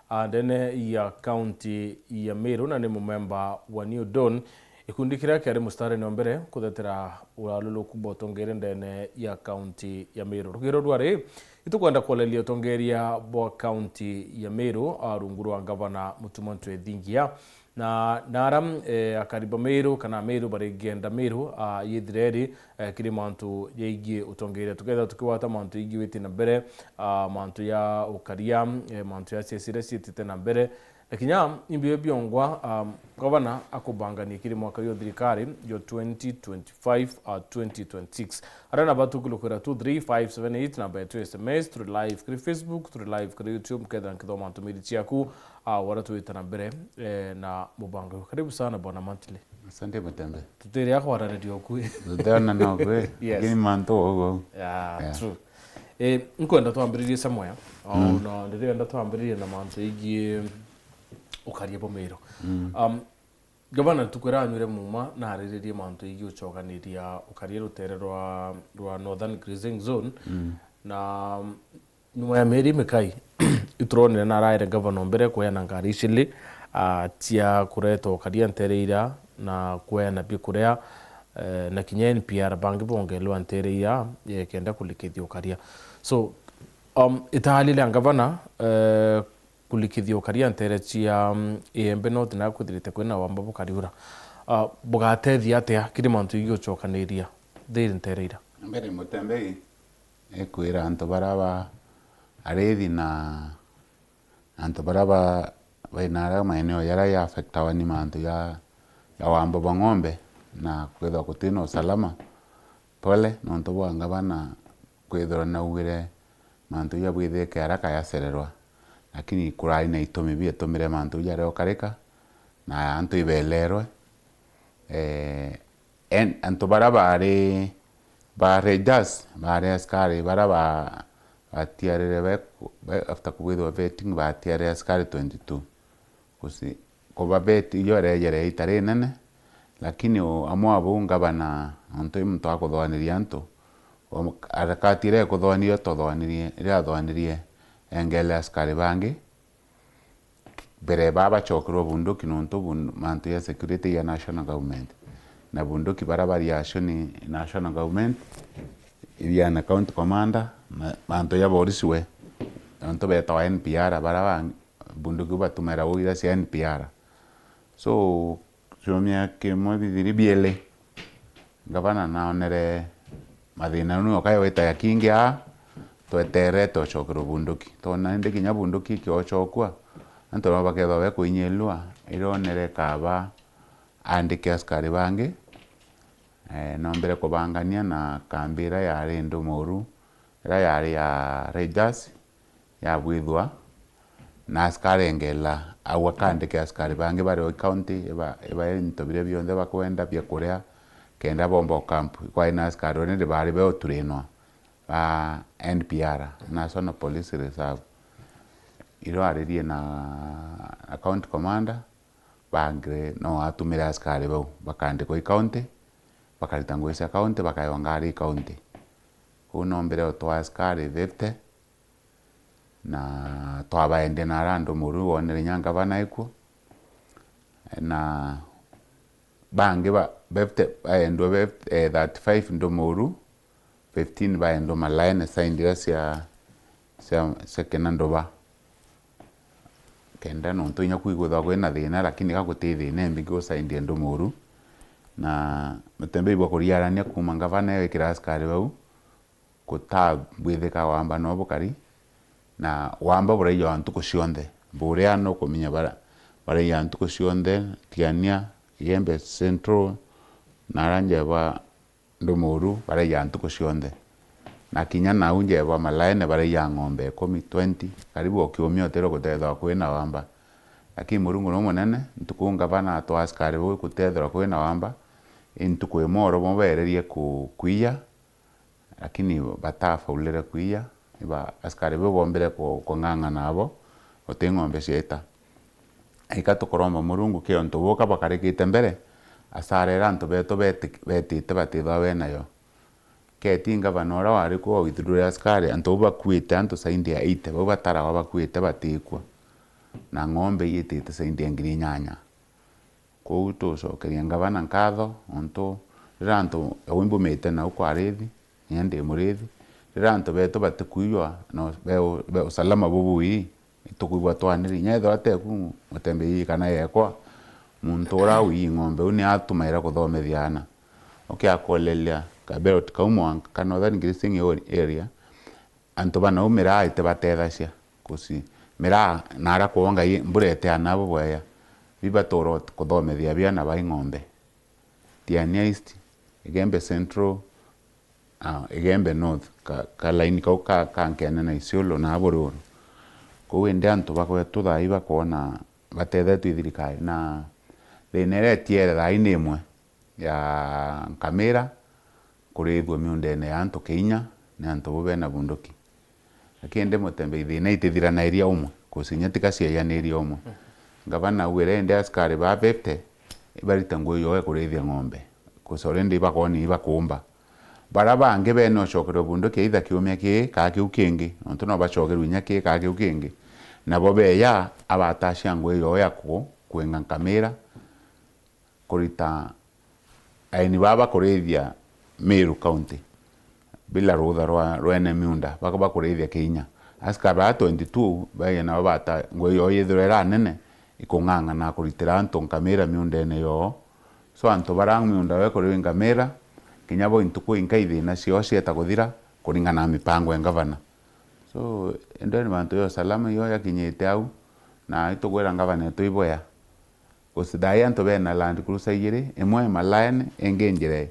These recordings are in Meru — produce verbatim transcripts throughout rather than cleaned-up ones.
a ndene ya kaunti ya Meru na ni mumemba wa New Dawn, gikundi kiria kiari mustarine wa mbere kuthetera uraluluku bwa utongeria ndene ya kaunti ya Meru. Rugiro rwari, itukwenda kwaleria utongeria bwa kaunti ya Meru, a, rungu rwa ngavana Mutuma M'Ethingia, na, na ara, eh, akari ba Meru kana Meru bari ngenda Meru, a, yithire iri, eh, kiri mantu jaigie utongeria. Tukethira tukigwata mantu jaigie witi na mbere, a, mantu ja ukaria, eh, mantu ja ciaca iria ciitite na mbere, na kinya imbi biongwa, um, gavana akubangania kiri mwaka jwa thirikari jwa twenty twenty-five, uh, twenty twenty-six. Aria naba tukulukira two three five seven eight, namba yetu ya S M S, turi live kiri Facebook, turi live kiri YouTube, kethira nkithoma ntumiri ciaku, uh, wara twita na mbere, eh, na mubango. Karibu sana, Bwana Mantile. Asante, Mutembe. Tutiri akwarariria ukui. Tuteona no kwe. Yes. Lakini mantu o au. Yeah, yeah, true. Eh, nkwenda twambiririe somewhere. Oh, mm, no, ndirenda twambiririe na mantu igie ukaria bwa Meru. Mm. Um, gavana ntuku iria anyuire muma na ariririe mantu igie ucokaniria ukaria rutere rwa, rwa Northern Grazing Zone. Mm. Na nyuma ya mieri mikai, ituronire na araire gavana o mbere kweana ngari icili, ah, cia kureta ukaria ntere ira na kweana biakuria, eh, na kinya N P R bangi bongerwa ntere ira, eh, kenda kulikithia ukaria. So, um, itali ria gavana, eh, kulikithia ukaria ntere cia, mm, Igembe North na kwithirite kwina wamba bukariura. Ah, bugatethia atia kiri mantu igie ucokaniria thiri ntere ira? Mbere Mutembei, ikwira antu baria ba arithi na antu baria ba, baina aria maeneo jaria ya affectawa ni mantu ja, ja wamba bwa ng'ombe na kwithirwa gutina usalama, pole, nontu bwa ngavana kwithirwa naugire mantu ja bwithike haraka yacererwa, lakini kurari na itumi bietumire mantu jaria ukarika na antu ibelerwe. Eh, En-, antu baria baari ba Rangers, baari askari baria ba-, batiarire be-, be-, after kubwithirwa vetting, batiarire askari twenty-two. Kusi-, kuba vet iyo irejere itari inene, lakini u-, amwe abo ngavana, nontu i muntu akuthoaniria antu, o-, arakatire kuthoania iyo tothwanirie, iria athwanirie, engele askari bangi, mbere baa bacokerwe bunduki nontu bun-, mantu ya security ya national government. Na bunduki baria bari acio ni national government, iriana county commander, na mantu ya borisi we. Nontu betawa N P R, baria ba bunduki batumaira ira cia N P R. So, ciumia kimwe bithiri bieli, ngavana naonere mathina nu oka yawita ya kingi aa, tweterete ucokerwe bunduki. Twona indi kinya bunduki ikiocokua, antu nabo bakethwa bekuinyilua, ironere kaba andike askari bangi, eh, nombere kubangania na kambi iria yari Ndumuru, iria yari ya Rangers, yabwithwa, na askari engela au akandike askari bangi bari o county, iba, ibae into biria bionthe bakwenda bia kuria, kenda bomba o camp. Ikwai na askari already bari be uturinwa ba N P R, National Police Reserve. Iro aririe na account commander, bangire no atumire askari bau, bakandikwa i county, bakarita ngugi cia county, bakaewa ngari i county. Kuu no mbere utwa askari fifty, na twabaendia na aria Ndumuru, wonere inya ngavana ikuo. Na bangi ba, fifty, baendwa fifty, eh, thirty-five Ndumuru, fifteen baendwa Malaene, side iria cia, cia, cia kina Nduba. Kenda nontu inya kuu igwithagwa kwina thina, lakini ga guti thina imbingi gusaindia Ndumuru. Na Mutembei bwa kuriarania kuuma ngavana ewikira askari bau, gutabwithika wamba no bukari, na wamba buraija ntuku cionthe. Buria nukumenya bara-, baraija ntuku cionthe, Tigania, Igembe Central, na aria nja bwa Ndumuru, baraija ntuku cionthe. Na kinya nau nja bwa Malaene baraija ng'ombe ikumi, twenty, karibu o kiumia utirwe gutethwa kwina wamba. Lakini Murungu ni munene, ntuku ngavana atwa askari bau gutethwa kwina wamba, i ntuku imwe oro bo bererie ku-, kwiya, lakini batafaulire kwiya, iba askari bau bombire ku-, kung'ang'ana abo, guti ng'ombe ciaita. Ika tukuromba Murungu ki untu buka bakarikite mbere, asara iria antu betu beti-, betite batithwa benayo. Keti ngavana uria wari kuo wa withdraw ya askari, antu bau bakuite, antu saindi ya eighty, bau bataragwa bakuite batikua. na ng'ombe iitite zaidi ya ngiri inyanya. Kwou tucokeria ngavana nkatho, nontu riria antu, au imbumite nau kwa arithi, kinya ndi murithi, riria antu betu batikuiywa, na be, be usalama bubui, itukwigua twaniri. Inya ethirwa teku mutembei kana yekwa, muntu uria ui ng'ombe u ni atumaira kuthomethia aana. Ukiakoleria ka Belt kau mwanka ka Northern Grazing Area, antu ba nau miraa itibatethacia, 'cause miraa naara kwonga i, mbura iteana abo bwega, bibatura kuthomethia biana bai ng'ombe. Tiania East, Igembe Central, ah, Igembe North, ka, ka line kau ka, ka Nkene na Isiolo na Bururu. Kou indi antu bakwetu thaa ii bakoona batethetwe i thirikari, na thina iria itiere thaa ii ni imwe ya nkamira kurithua miundene ya antu kiinya ni antu bo bena bunduki. Lakini ndi mutembei thina itithira na iria umwe, 'cause inya tika ciaianiria umwe. Ngavana augire indi askari ba fifty ibarita ngugi yoo ya kurithia ng'ombe, 'cause already ibakoona ibakumba. Bara bangi bene ucokerwe bunduki either kiumia kii kaa kiu kingi, nontu no bacokerwe inya kii kaa kiu kingi, nabo beeja abatacia ngugi yoo ya ku, kwinga nkamira, kurita aeni baa bakurithia Meru County bila rutha rwa, rwene miunda, baka bakurithia kiinya. Askari baa twenty-two baeja nabo bata ngugi yoo yithirwa ira nene, ikung'ang'ana kuritira antu nkamira miundene yoo. So antu bara miunda yoo ikuriwa i nkamira, kinya bo intuku inkai thina ciao cieta kuthira kuringana na mipango ya ngavana. So, endeni mantu ya usalama iyo yakinyite au, na itugwira ngavana etu iboya. 'Cause thaa ii antu bena Land Cruiser ijiri, imwe ima line, ingi njira ii.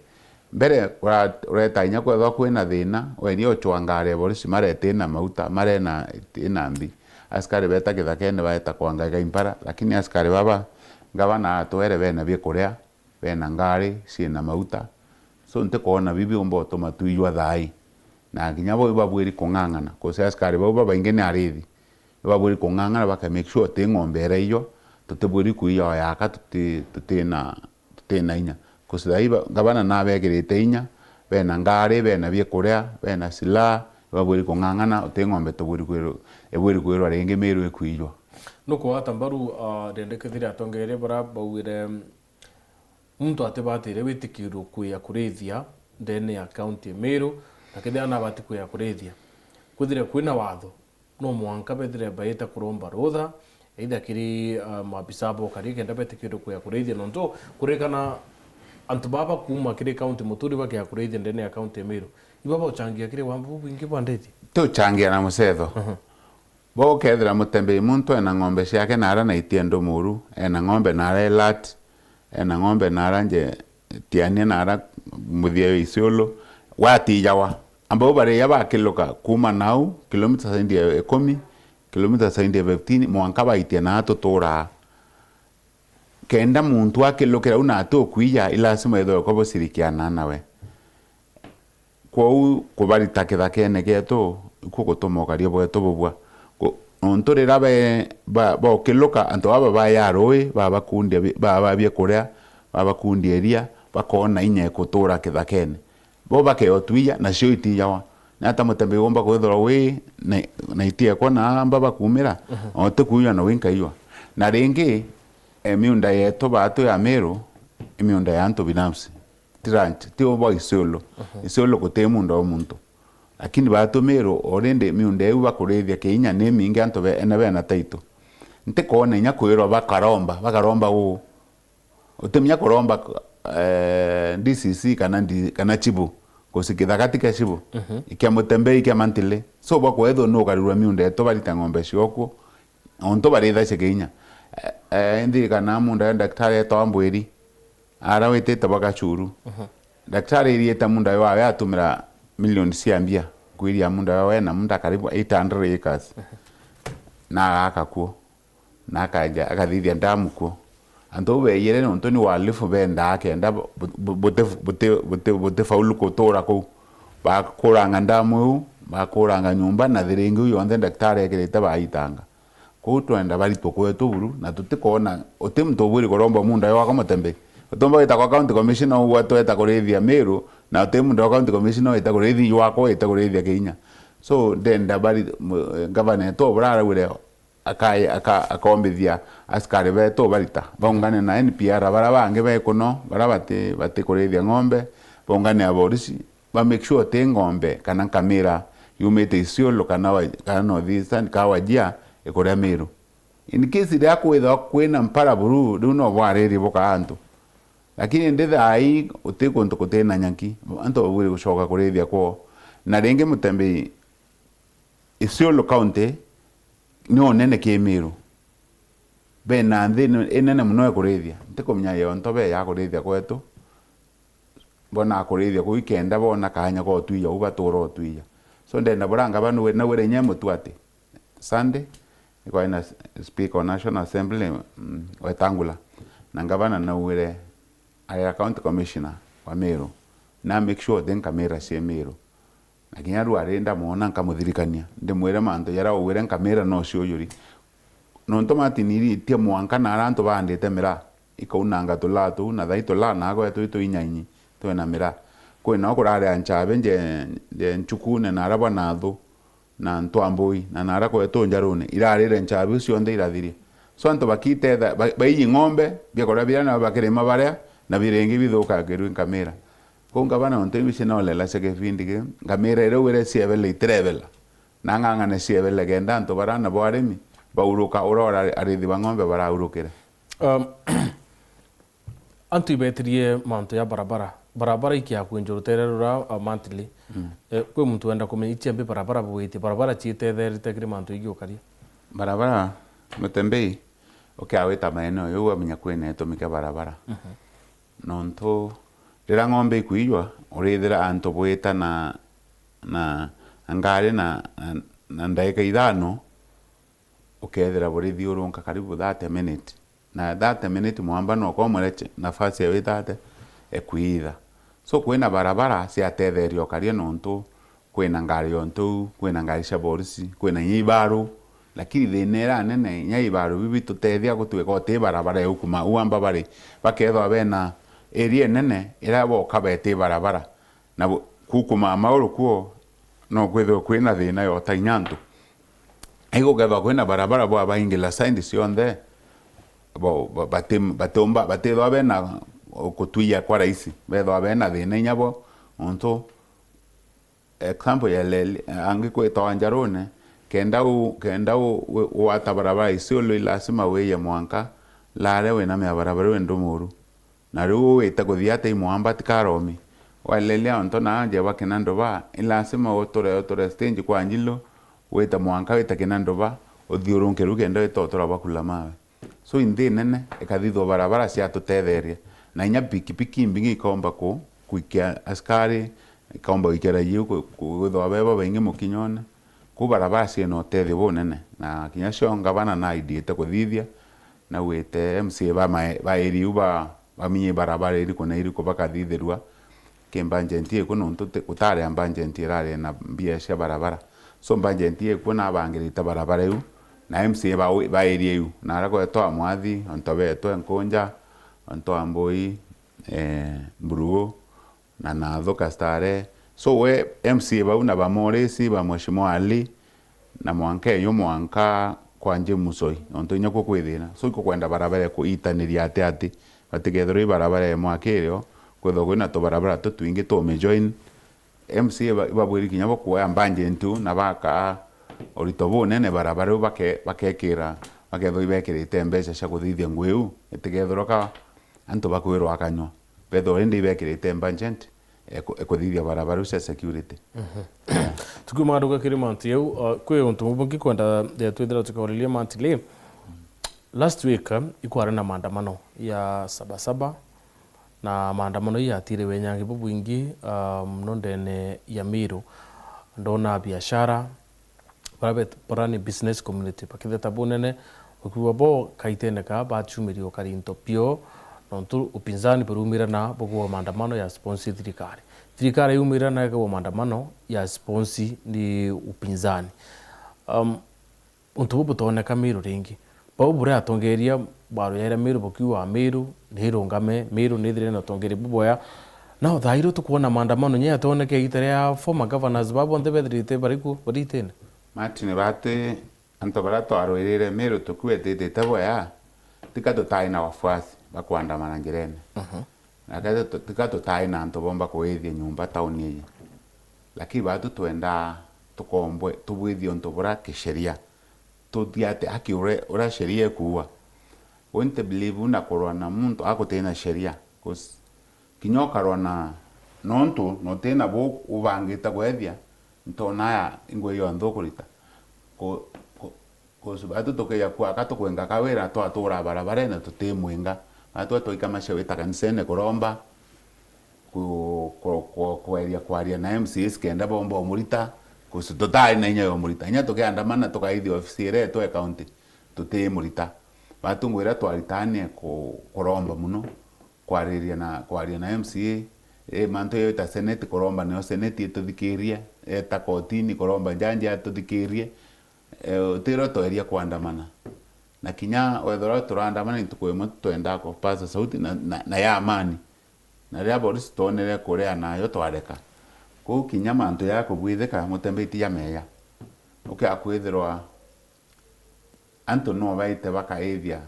Mbere, ura-, ureta inya kwethwa kwina thina, weria uchwa ngari ya borisi mareta ina mauta, marena ina mbi. Askari beta kithakene baeta kwanga iga impara, lakini askari baba, ngavana atwere bena bia kuria, bena ngari ciina mauta. So, ntikwona bibiumba utuma twiywa thaa ii. Na kinya bo ibabwiri kung'ang'ana, 'cause askari bau babaingi ni arithi. Ibabwiri kung'ang'ana baka make sure ti ng'ombe iraiywa, tutibwiri kuiywa o yaka tuti-, tutina, tutina inya. 'Cause thaa ii ba-, ngavana nabekirite inya, bena ngari, bena bia kuria, bena silaha, ibabwiri kung'ang'ana, uti ng'ombe tubwiri kwirwa, ibwiri kwirwa ringi Meru ikuiywa. Nukugwata mbaru, ah, ndendekethire atongeria bara baugire, mm, muntu atibatire witikirwe kwia kurithia ndene ya kaunti ya Meru, na kethira nabati kwia kurithia, kwithire kwina watho, no mwanka bethire baita kuromba rutha, either kiri, ah, maabisa ba ukari kenda betikirwe kwia kurithia, nontu kuririkana antu baba kuma kiri kaunti muturi bakia kurithia ndene ya kaunti ya Meru, iba bauchangia kiri wambu bubwingi bwa ndithi? Ti uchangia na mucetho. Mhm. Bo ukethira mutembei muntu ena ng'ombe ciake nara na itiendo muru, ena ng'ombe nara Elat, ena ng'ombe nara nje Tiania nara muthia ya Isiolo, watijawa. Ambau baria bakiluka kuma nau, kilomita zaidi ya ikumi, kilomita zaidi ya fifteen, mwanka baitia na tuturaa. Kenda muntu akilukira u na ati ukwija, i lazima ethirwe ko bucirikiana nawe. Kwou kubarita kithakene gietu, ikuo gutuma ukaria bwetu bubua. Ku-, nontu riria be-, ba-, bokiluka, antu aba baya rui, babakundia bi-, bababia kuria, babakundia iria, bakoona inya ikutura kithakene. Bo bakeotwija, nacio itijawa. Ni ata mutembei womba kwithirwa wi na, na itiekwa na amba bakumira? Mhm. O ti kuiywa na wi nkaiywa. Na ringi, e, miunda yetu baatu ya Meru, i miunda ya antu binafsi. Ti ranch, ti uba Isiolo. Mhm. Isiolo guti munda wa muntu. Lakini baatu Meru, already miunda iu bakurithia kiinya ni mingi antu be-, ene bena title. Ntikwona inya kwirwa bakaromba, bakaromba uu. Utimenya kuromba, eh, D C C kana ndi-, kana chibu. 'Cause kithaka ti kia chibu. Mhm. I kia mutembei, i kia mantili. So, bakwethwo ni ukarirwa miunda yetu barita ng'ombe ciokwo. Ontu barithacia kiinya. Eh, eh, ndirikana munda ya daktari etwa Mbwiri. Ara witite bwa Gachuru. Mhm. Daktari iriite munda yo awe atumira milioni cia mbia. Kwiria munda yo ena munda karibu eight hundred acres. Mhm. Na agaka kuo. Na akaja, akathithia ndamu kuo. Antu bau beeyire nontu ni walifu bendaa kenda bu-, bu-, buti-, buti-, buti-, butifaulu kutura kuu. Bakuranga ndamu iu, bakuranga nyumba na thiringi iu yonthe daktari ekirite baitanga. Kuu twenda baritwe kwetu buru, na tutikoona, uti muntu ubwiri kuromba munda yo wako mutembei. Utumba wita kwa county commissioner ugwa tweta kurithia Meru, na uti munda wa county commissioner wita kurithia jwako, wita kurithia kiinya. So, ndenda bari-, mu-, ngavana etu obura araugire, aka-, aka-, akombithia askari betu barita, baungane na N P R, bara bangi bekuno, bara bati-, batikurithia ng'ombe, baungane na borisi, ba make sure ti ng'ombe kana nkamira yumite Isiolo kana wa-, kana North Eastern, kana Wajir ikuria Meru. In case riria kwithwa kwina mpara buru, riu no bwaririe buka antu. Lakini ndi thaa ii uti kuntu kutina nyaki, antu babwire gucoka kurithia kwoo. Na ringi Mutembei, Isiolo County ni unene ki Meru. Bena nthi ni-, inene mono ya kurithia. Ntikumenya yo ntobe ya kurithia kwetu. Bona kurithia kuu ikenda bona kanya ga utwija, u batura utwija. So ndenda bura ngavana we-, nawire inya mutu ati Sunday, ni kwari na s-, Speaker wa National Assembly, mm, Wetangula. Na ngavana nawire arira County Commissioner wa Meru. Na make sure ti nkamira cia Meru. Na kinya riu ari ndamwona nkamuthirikania, ndimwire mantu jaria augwire nkamira no ciujuri. Nontu Martin iritie mwanka na aria antu baandite miraa, ikaunanga tulaa tuu, na thai tulaa na gwetu itwinyainyi twina miraa. Kwinao kurari a nchabi nje, nje nchukune na aria bwa nathu na ntwambui, na naria kwetu njarune, irarire nchabi iu cionthe irathiria. So antu bakitetha, ba-, baiji ng'ombe, biakuria biria nabo bakirima baria, na biringi bithukagirue nkamira. Kou ngavana, untu iu ici nolela cia gibindi ki, ngamira iria wire ciebele itirebela. Na ng'ang'ane ciebele kenda antu bara nabo arimi bauruka uria ura-, arithi ba ng'ombe baraurukire. Um, antu ibetirie mantu ya barabara. Barabara ikia kwinjwa rutere rura, uh, monthly. Mm. Eh, kwi muntu wenda kumenya ichia mbi barabara bugwitie, barabara chietetherite kiri mantu igiukaria. Barabara, Mutembei, ukiawita maeneo yau wamenya kwina itumike barabara. Mhm. Nontu riria ng'ombe ikwijwa, urithira antu bwita na, na, na ngari na, na, na ndaika ithano, ukethira burithiurunka karibu thirty minute. Na thirty minute mwamba no komwire che-, nafasi ewe thirty ekwitha. So kwina barabara ciatetheria ukaria nontu kwina ngari o ntou, kwina ngari cia borisi, kwina inya ibaru, lakini thina iria nene, inya ibaru biu bitutethia gutwika uti barabara ya ukuma, uu amba bari, bakethwa bena area nene iria boka beti barabara, na bu-, kukuma mauru kuo no kwithirwe kwina thina ya uta inya antu. Igukethwa kwina barabara bwa baingila side cionthe, bo, ba-, bati-, batiumba, batithwa bena kutwia kwa raisi, bethwa bena thina inya bo, nontu example ya leli, angi kwitawa njarune, kenda u-, kenda u-, u-, uwata barabara Isiolo, i lazima wiye mwanka Lare winamia barabara iu i ndumuru. Na riu wite kuthia ata i mwamba ti karomi. Walelia onto na aje ba Kinanduba, i lazima uture, uture stage kwa Njilo, wite mwanka wite Kinanduba, uthiurunke riu kenda wite utura bakula mawe. So, inthi nene ikathithwa barabara ciatutetheria, na inya pikipiki imbingi ikaumba ku-, kuikia askari, ikaumba guikia raia ku-, ku-, kwithwa be babaingi mukinyone. Ku barabara ciina utethio bunene, na kinya cio ngavana naidiite kuthithia, nawite M C A ba mae-, ba area iu ba, bamenye barabara iriku na iriku bakathithirua ki budget iku, nontu ti-, gutari a budget irari na mbia cia barabara. So, budget iku nabangirite barabara iu, na M C A ba wi-, ba area iu, na aria gwetwa Mwathi, onto betwe Nkunja, onto Ambui, eh, Mburugu, na nathuka Starehe. So, we M C A bau na ba Morris, ba Mheshimiwa Ali, na mwanka eyo mwanka kwa James Oi, nontu inya kuo kwi thina. So, ikukwenda barabara ya kuitaniria ati ati, batikethirwa i barabara ya mwaka irio, kwithirwa kwina tubarabara tutwingi tume join. M C A ba-, ibabwiri kinya bo kuoya budget tu na bakaa urito bunene barabara iu bake-, bakekira, bakethirwa ibekirite mbeca cia kuthithia ngui iu, itikethirwa ka antu bakwirwa akanywa. Bethirwa indi ibekirite budget, eku-, ekuthithia barabara iu cia security. Mhm. Tukiuma nduga kiri mantu yau, uh, kwi untu bumwe ngikwenda, eh, twithira tukoririe monthly. Last week, eh, ikwari na maandamano ya Sabasaba, na maandamano ii yatire wenyangi bubwingi, uh, muno ndene ya Meru. Ndona biashara, bara bet-, bara ni business community, bakitheta bunene, ukiuga bo kaitene ka bachumirie ukari into bio, nontu upinzani burumira na bugwa maandamano ya sponsor thirikari. Thirikari yumira na ikagwa maandamano ya sponsor ni upinzani. Um, untu bubu butoneka Meru ringi. Bau buria atongeria baro yaira Meru bukiuga Meru ni irungame, Meru ni ithire na utongeria buboya. Nao thaa irio tukwona maandamano nya yatoneke igita ria former governors ba bonthe bethirite bariku, baritene. Martin, bati Antu baria twarwirire Meru tukwetitite boya, tika tutai na wafuasi bakwandamana njirene. Mhm. Na kethira tu-, tika tutai na antu bomba kuithia nyumba tauni iji. Lakini batu twendaa tukombwe, tubwithie untu buria kisheria. Tuthii ati haki uria, uria sheria ikuuga. Uni ti believe na kurwa na muntu agutina sheria. 'Cause kinya ukarwa na, nontu nutina bu ubangite kwethia, ntona ya ingwe yonthe ukurita. Ku-, ku-, 'Cause batu tukeja kwaka tukwenga kawira, twatura barabarene tutimwinga. Batu twaika macia wita kanisene kuromba, ku-, ku-, ku-, kweria kwaria na M C As kenda bomba umurita, 'cause tutari na inya ya umurita. Inya tukiandamana tukaithia ofisi iria yetu ya county, tutimurita. Batu ngwira twaritanie ku-, kuromba muno, kwariria na, kwaria na M C A, eh, mantu yeta seneti kuromba nio seneti ituthikirie, eta kotini kuromba njanji atuthikirie, eh, utiro tweria kwandamana. Na kinya wethirwa turaandamana ntuku imwe twenda kupaza sauti na, na, na ya amani. Na riria borisi twonere kuria nayo twareka. Kuu kinya mantu ya kubwithika Mutembei ti jameya. Ukia kwithirwa antu no baite bakaithia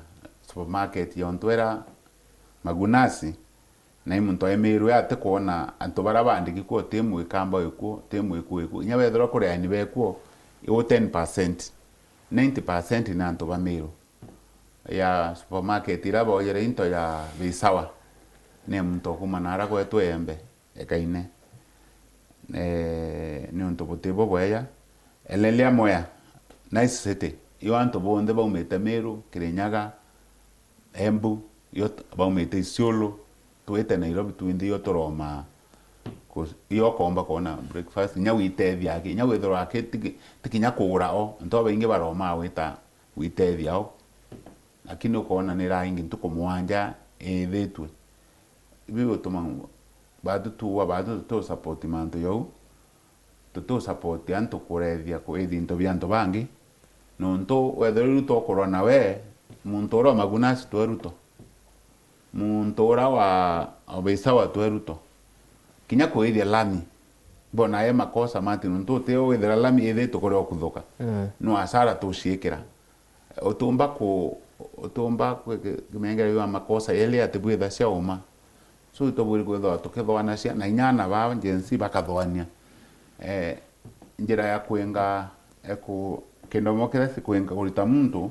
supermarket yontwera Magunasi, na i muntu aimirwe ati kwona antu baria bandiki kuo ti mwikamba wikuo, ti mwiku wikuo. Inya wethirwa kuri aeni bekuo, iu ten percent, ninety percent ni antu ba Meru. Ya supermarket iria boojere into ya Bisawa, ni muntu ukuma nara gwetu Embe, Ekaine. Eh, ni untu buti bubweya. Elelia Mwea, nice city. Iyo antu bonthe baumite Meru, Kirinyaga, Embu, iyo t-, baumite Isiolo, twite Nairobi twinthe iyo turomaa. Ku-, iyo ukomba kwona breakfast, inya witethia aki, inya withirwa aki ti ki-, ti kinya kugura o, antu babaingi baromaa wita witethia o. Lakini ukoona ni raa ingi ntuku mwanja ithitwe. Ibi bigutuma batu tuua, batu tutu support mantu jau, tutu support antu kurethia kwithia into bia antu bangi. Nontu wethirwa Ruto ukurwa nawe, muntu uria wa Magunasi twe Ruto. Muntu uria wa, wa Bisawa twe Ruto. Kinya kwithia lami, bona e makosa mati, nontu uti withira lami ithitwe kuria ukuthuka. Mm. No hasara tuciikira. Utumba ku-, utumba ku-, ki-, kimengere jwa makosa yeli ati bwitha cia uma. So itubwiri kwithwa tukithwanacia, na inya ana ba Gen Z bakathwania. Eh, njira ya kwinga, eh, ku-, kindomo kiria si kwinga kurita muntu,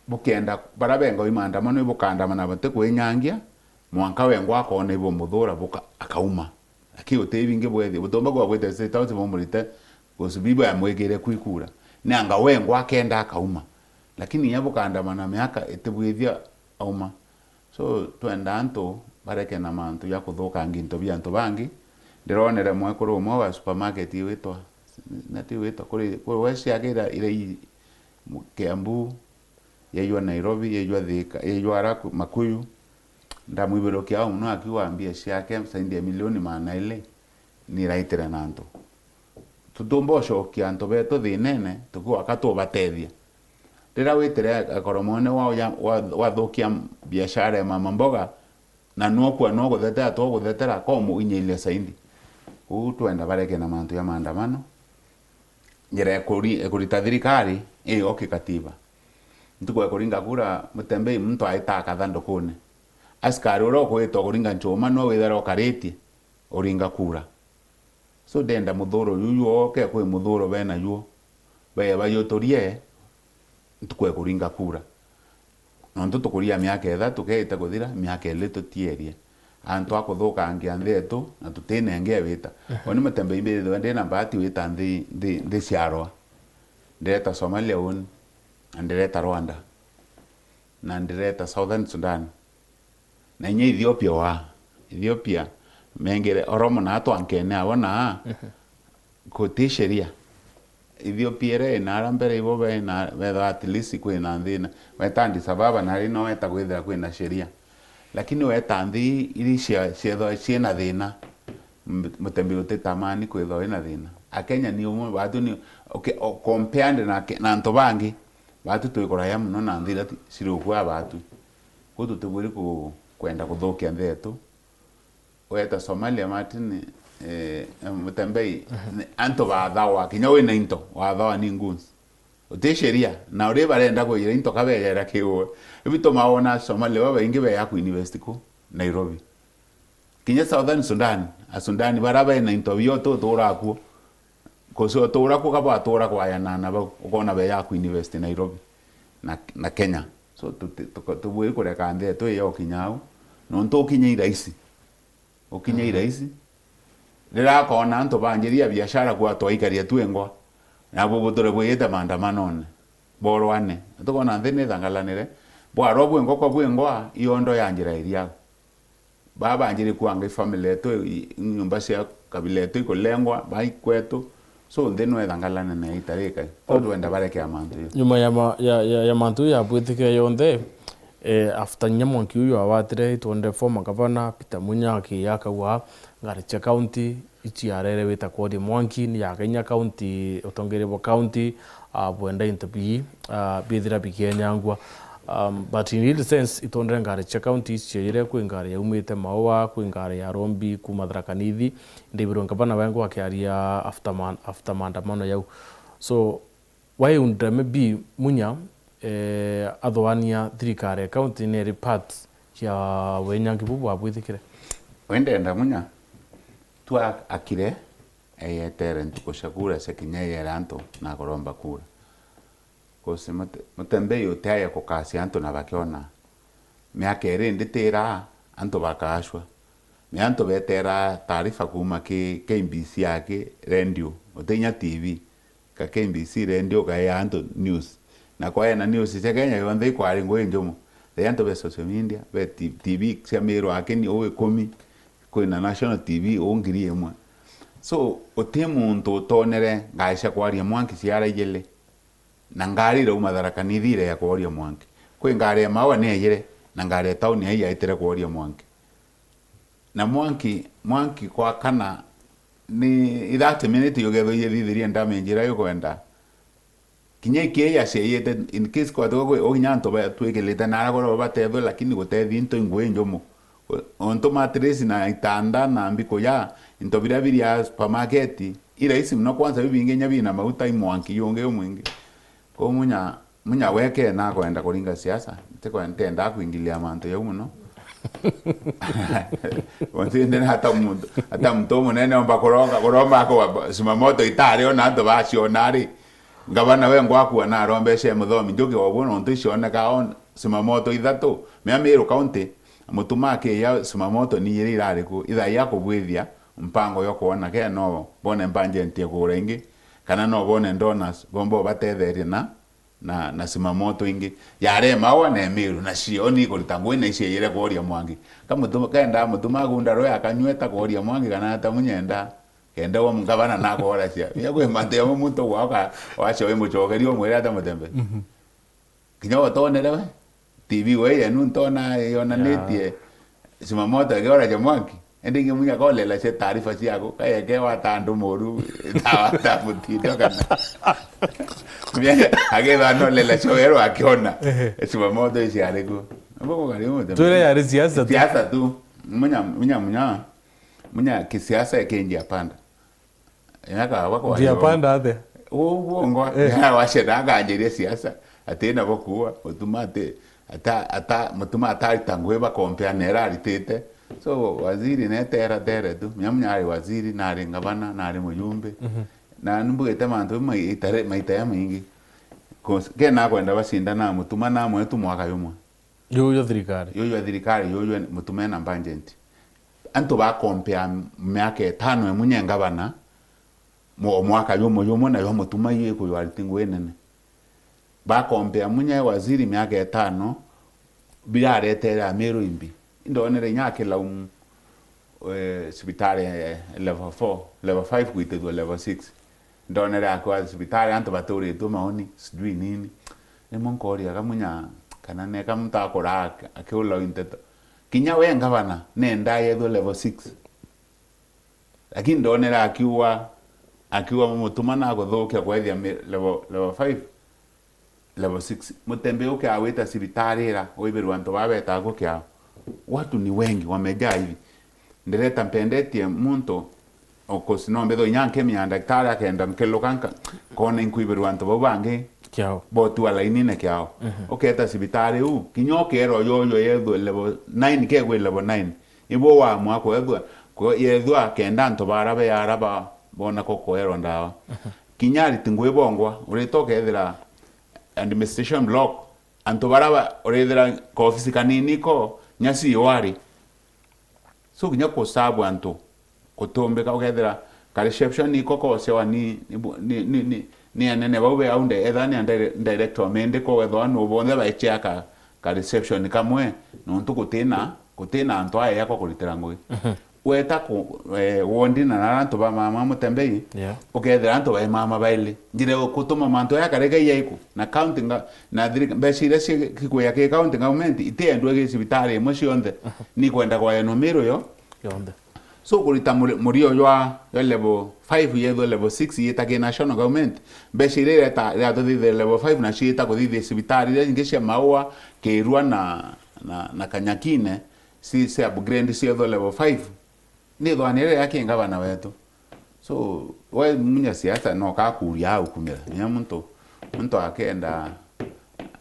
bukenda, baria benga i maandamano ibukandamana batikwinyangia, mwanka wengwa akona ibumuthura, buka-, akauma. Lakini uti bingi bwethi, butumba kwa bwite State House bumurite, gusubibu ya mwikire kwikura. Ni anga wengwa akenda akauma. Lakini inya bukandamana miaka itibwithia auma. So, twenda antu bareke na mantu ja kuthukangia into bia antu bangi. Ndironere mwekuru umwe wa supermarket iwitwa, na ti witwa, kuri, kuri we ciagira ira i Kiambu, yejwa Nairobi, yejwa Thika, yejwa ara ku-, Makuyu. Ndamwibirukia au muno akiuga mbia ciake zaidi ya milioni magana iri ni iraitire na antu. Tutumba ucokia antu betu thinene, tukiuga ka tubatethia. Riria witire akoromone wa, wa, wathukia biashara ya mama mboga, na nwokua nwoguthetera, twoguthetera, komuinyiria zaidi. Uu twenda bareke na mantu ya maandamano. Njira ekuri-, ekurita thirikari iyo kikatiba. Ntuku ekuringa kura, Mutembei muntu aita kathandukune. Askari uria ukwitwa kuringa nchuma no withira ukaritie uringa kura. So ndenda muthuro juju oke kwi muthuro bena juo. Baye bajuturie ntuku ekuringa kura. Nontu tukuria miaka ithatu keite kuthira, miaka iri tutierie. Antu a kuthukangia nthi yetu na tutinenge wita. Ehe. Uni Mutembei mbithirwe ndina mbati wita nthi, nthi, nthi ciarwa. Ndireta Somalia uni, na ndireta Rwanda, na ndireta Southern Sudan. Na inya Ethiopia wa, Ethiopia mengire Oromo na atwankene abo na, ehe, guti sheria. Ethiopia ire ina ara mbere ibo bena, betha at least kwina thina. Weta Addis Ababa nari no weta kwithira kwina sheria. Lakini weta nthi iri cia, ciethwa ciina thina, m-, Mutembei utitamani kwithwa wina thina. Akenya ni umwe, batu ni, okay, o-, compared na ke-, na antu bangi, batu twi kuraya muno na nthi iria ti-, ciri ukua batu. Kuu tutibwiri ku-, kwenda kuthukia nthi yetu. Weta Somalia, Martin, eh, Mutembei, mhm, ni antu bathawa, kinya wina into, wathawa ni goons. Uti sheria, na uri barenda kwiyira into kabeyera kiuwe. Ibituma wona Somali babaingi beya ku university ku Nairobi. Kinya Southern Sudan, Asudani bara bena into bio tutura kuo. Kucio tura kuo kaba tura kwaya na, na bau, ukona beya ku university Nairobi na, na Kenya. So, tuti-, tuka-, tubwiri kureka nthi yetu iyo ukinya au. Nontu ukinya i raisi. Ukinya i raisi. Riria akona antu banjiria biashara kwa twaikaria twingwa. Na bubuture bwiyite maandamanone. Borwane. Tukona nthi ni thangalanire. Bwarwa bwingwa kwa bwingwa, iondo ya njira iriago. Baa banjiri kuanga i family yetu, i, nyumba cia kabila yetu ikulengwa, bai kwetu. So, nthi no ethangalane na itarika. Ko twenda barekea mantu yo. Nyuma ya ma-, ya, ya, ya mantu ya bwitikio yonthe, eh, after nya mwanki uyu awatire, itwonde former governor Peter Munya akiya akauga ngari cia county, ici arere wita Kuoria Mwanki, ni ya Kenya county, utongeria bwa county, ah, bwenda into bi, ah, bithira bikenyangwa. Um, but in real sense, itondere ngari cia county icieyire, kwi ngari yaumite Maua, kwi ngari ya Rombi, kuma Tharaka Nithi, ndibirwe ngavana wengwa akiaria after man-, after maandamano yau. So, why would maybe Munya, eh, athoania thirikari ya county neri part ya wenyangi bu bwabwithikire? We ndenda Munya, tu a-, akire, eyetere ntuku cia kura cia kinya eyere antu na akoromba kura. 'Cause mute-, mutembei utiaye kukasia antu na bakiona. Miaka iri nditira antu bakacua. Ni antu betera taarifa kuuma ki K B C aki radio, utinya T V. Ka K B C radio, kaea antu news. Na kwaena news cia Kenya yonthe ikwari ngui njumu. Ri antu be social media, be T-, T V cia Miru aki ni uu ikumi, kwina national T V uu ngiri imwe. So, uti muntu utonere ngari cia Kuoria Mwanki ciara ijiri. Na ngari irauma Tharaka Nithi ireya Kuoria Mwanki. Kwi ngari ya Maua ni yaiyire, na ngari ya tauni yai yaitire Kuoria Mwanki. Na Mwanki, Mwanki kwa kana ni i thirty minute yugethwa iyithithirie damage iria yukwenda. Kinya iki yacieyite, in case kwatuka kwi, o kinya antu batwikirite na aria goro batethwe, lakini gutethi into ingui njumu. Ontu mattress na itanda na mbiko ya into biria biri a supermarket, i rahisi mono, kwanza bibingi inya bina mauta, i mwanki yungi umwingi. Kou Munya, Munya weke na akwenda kuringa siasa, ntikwenda, ntiendaa kuingilia mantu jau mono. Ontu indi na ata muntu, ata muntu umunene omba kuronga, kuromba akwa zimamoto itari ona antu baciona ri. Ngavana we ngwakua na arombece Muthomi Njuki o bu nontu icioneka on zimamoto ithatu. Mea Meru County, Mutuma akiya zimamoto ni ijiri irari ku, ithaia kubwithia mpango yo kwona ke no bone budget ya kugura ingi, kana no bone donors bomba ubatetherie na, na, na zimamoto ingi. Yarema wa na Meru, na cio ni ikurita ngui na icieyire Kuoria Mwanki. Ka Mutuma, kenda Mutuma agunda rwe akanyweta Kuoria Mwanki kana ata Munyenda. Kenda wa mugavana na akoracia. Mia kwi mantu yamo muntu gwaka, wacio wi mucokeria umwire ata Mutembe. Mhm. Kinya utonere we, T V we yenu ntona yonanitie zimamoto ikiora ja mwanki. Indi ingi Munya kolela cia taarifa ciaku, kayeke wata andu moru, ta, wata mutindo kana. Mia, agetha nolela cio weru akiona. Ehe. Zimamoto ici ari ku. Mbo kugari Mutembe. Twire yari siasa tu. Siasa tu. Munya, Munya, Munya. Munya kisiasa ikinjia panda. Ina kawa kwa Njia panda atia? Uguo ngwa. Eh. Ina wacera akanjiria siasa. Ati na bokua, Mutuma ati, ata, ata, Mutuma atarita ngui ba compare na ira aritite. So, waziri netera tere tu. Mia Munya ari waziri, nari ngavana, nari mujumbe. Mhm. Na nimbugite mantu mai-, itare-, maita ya maingi. 'Cause kena kwenda bacinda na Mutuma na mwetu mwaka yumwe. Yuyu thirikari. Yuyu thirikari, yuyu Mutuma ena budget. Antu ba compare miaka itano e Munya e ngavana, mo-, mwaka jumwe jumwe, nayo Mutuma iyo ikuywa ariti ngui nene. Ba compare Munya e waziri miaka itano, biraretere Amiru imbi. Indonere inya akilaumu, eh, cibitari, eh, level four, level five gwitithua level six. Ndonere akwa cibitari antu baturitwe maoni, sijui nini. Rimwe nkoria ka Munya kana neka muntu akura ak-, akiula nteto. Kinya we ngavana, nenda yethwe level six. Lakini ndonere akiuga, akiuga Mutuma na kuthukia kwethia mi-, level, level five. Level six. Mutembe ukiawita cibitari ira, wibirwa antu baa betaga gukiao. Watu ni wengi, wamejaa hivi. Ndireta mpendetie muntu, of course, no mbithwa inya nkemia ndaktari akenda nkeluka nka-, nkona inkwibirwa antu bau bangi, Kiao. Botua lainine kiao. Mhm. Ukeeta cibitari u, kinya ukeerwa yoyo yethwe level nine, kegwe level nine. Ibo waamua kwethwa, kwe-, yethwa kenda antu bara be ara ba, bona ko kwerwa ndawa. Mhm. Kinya ariti ngui bongwa, urita ukethira administration block, antu bara ba, urithira ka ofisi kanini ko, nya C E O ari. So kinya kusabu antu kutumbika, ukethira ka reception iko kosewa ni, ni, bu-, ni, ni, ni, ni anene bau be au nde-, etha ni a dire-, director mende ko wethwa no bonthe baechea ka, ka reception kamwe, nontu gutina, gutina antu aeya ko kuritira ngui. Mhm. Weta ku, eh, wondi na nara antu ba mama Mutembei, yeah, ukethira antu ba mama baili. Njira ya gutuma mantu aya kareke yaiku, na county nga-, na thirika-, mbeca iria ci-, cikuya ki county government, itiendwe gi cibitari imwe cionthe. Mhm. Ni kwenda kwayanwa Miru yo. Yonthe. So, kurita muri-, murio jwa, jwa level five yethwe level six yita ki national government, mbeca iria ireta-, iratuthithia level five na ciita kuthithia cibitari iria ingi cia Maua, Kirua na, na, na Kanyakine, ci, ci upgrade ciethwe level five. Ni thwani iria ya ki ngavana wetu. So, we munya siasa no kakuria au kumira. Nya muntu, muntu akenda,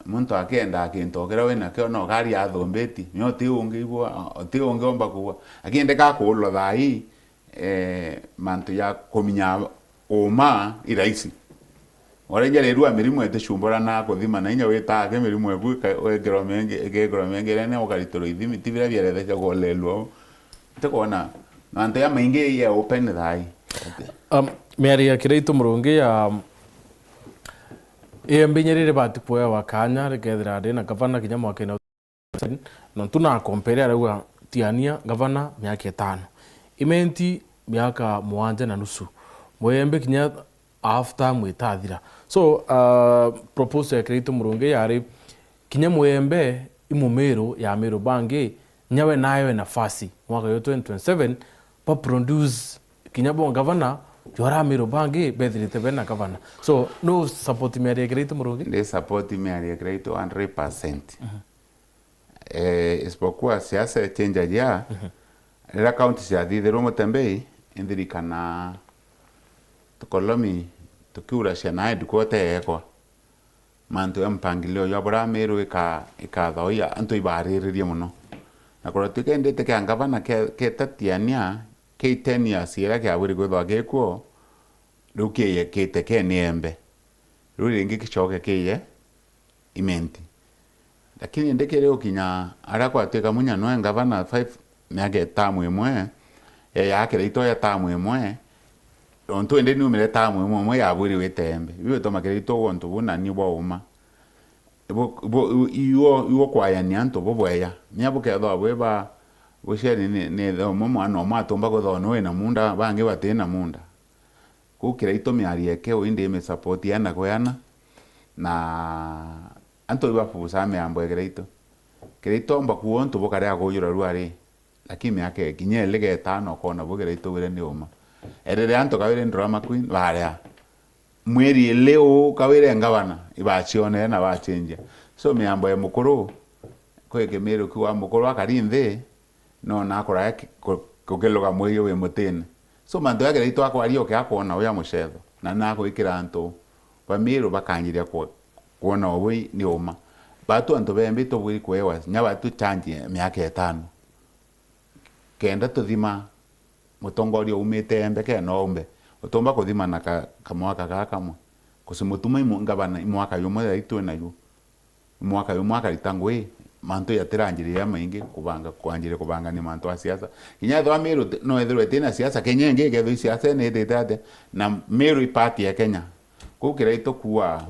muntu akenda kintu kiria wina kio no karia athumbiti. Ni uti ungi igua, uti ungi omba kugua. Lakini ndeka kuulwa thaa hii, eh, mantu ya kuminya uma i rahisi. Uria njarirua mirimu iticumbura na kuthima na inya witaa ki mirimu eku ika-, wekirwa mengi, ikekirwa mengi, rene ukaritirwa ithimi, ti biria bieretheca kuolelua u. Ntikwona mantu ya maingi ye open thaa ii. Um, miario ya Kiraitu Murungi ya, um, iembe inya riri bati kuewa kanya rikethira ri na gavana kinya mwakene nontu na compare arauga tiania gavana miaka itano. Imenti miaka mugwanja na nusu. Muyembe kinya after mwitathira. So, uh, proposal ya Kiraitu Murungi yari kinya Muyembe i Mumiru ya Amiru bangi, nyawe naewe nafasi mwaka yo twenty twenty-seven ba produce kinya bo gavana jwara Amiru bangi bethirite bena gavana. So, no support miario ya Kiraitu Murungi? Ndi support miario ya Kiraitu hundred percent. Mhm. Eh, isipokuwa siasa ichenjagia, mhm, riria kaunti ciathithirwe Mutembei, indirikana tukolomi tukiura ciana headquarter yekwa. Mantu ya mpangilio jwa buria Miru ika-, ikathoia, antu ibariririe mono. Na kuratuika indite kia ngavana ke-, ketatiania, kei ten years iria kiabwiri kwithwa gikuo, riu kieyekite keni embe. Riu ringi kicoke kiye Imenti. Lakini indi kiri gukinya aria kwatuika munya nwe ngavana five, miaka itamu imwe, ya, ya Kiraitu ya tamu imwe, nontu indi niumire tamu imwe, imwe yabwiriwe itembe. Biu bituma Kiraitu ugwa untu buu na ni bwa uma. Ibu-, ibu-, iu-, iu-, iu kwayania antu bubweya. Nya bukethwa bwi ba buciari ni, ni umwe mwana umwe atumba kwithwa ni wina munda, bangi bati na munda. Kuu Kiraitu miario ekeu indi imi support ana kwi ana, na antu ibabusaa miambo ya Kiraitu. Kiraitu omba kuua untu bukarea kujura rua ri, lakini miaka ikinya ili ga itano ukona bu Kiraitu wire ni uma. Erere antu kawire drama queen, barea. Mweri ili uu kawire ngavana, ibacionere na bacenjia. So miambo ya mukuru, kwi Kimiru kiu wa mukuru akari nthi, no na akuraya ki-, ku-, kukiluga mwiji wi mutine. So mantu ya Kiraitu akwaria uke akwona uja mucetho, na na akwikira antu ba Miru bakanjiria ku-, kwona ubu ni uma. Batu antu bembi tubwiri kwewa, nya batu change ya miaka itano. Kenda tuthima mutongoria umite embe ke no umbe, utumba kuthima na ka-, kamwaka gaa kamwe. Kusi mutuma imu-, ngavana i mwaka jumwe jai twi naju. Mwaka jumwe akarita ngui, mantu jatiranjirire jamaingi, kubanga, kwanjiria kubangania mantu a siasa. Kinya ethirwa Miru ti-, no ethirwe itina siasa, Kenya ingi ikethirwa i siasa ene itite atia, na Miru i part ya Kenya. Kuu Kiraitu kuua,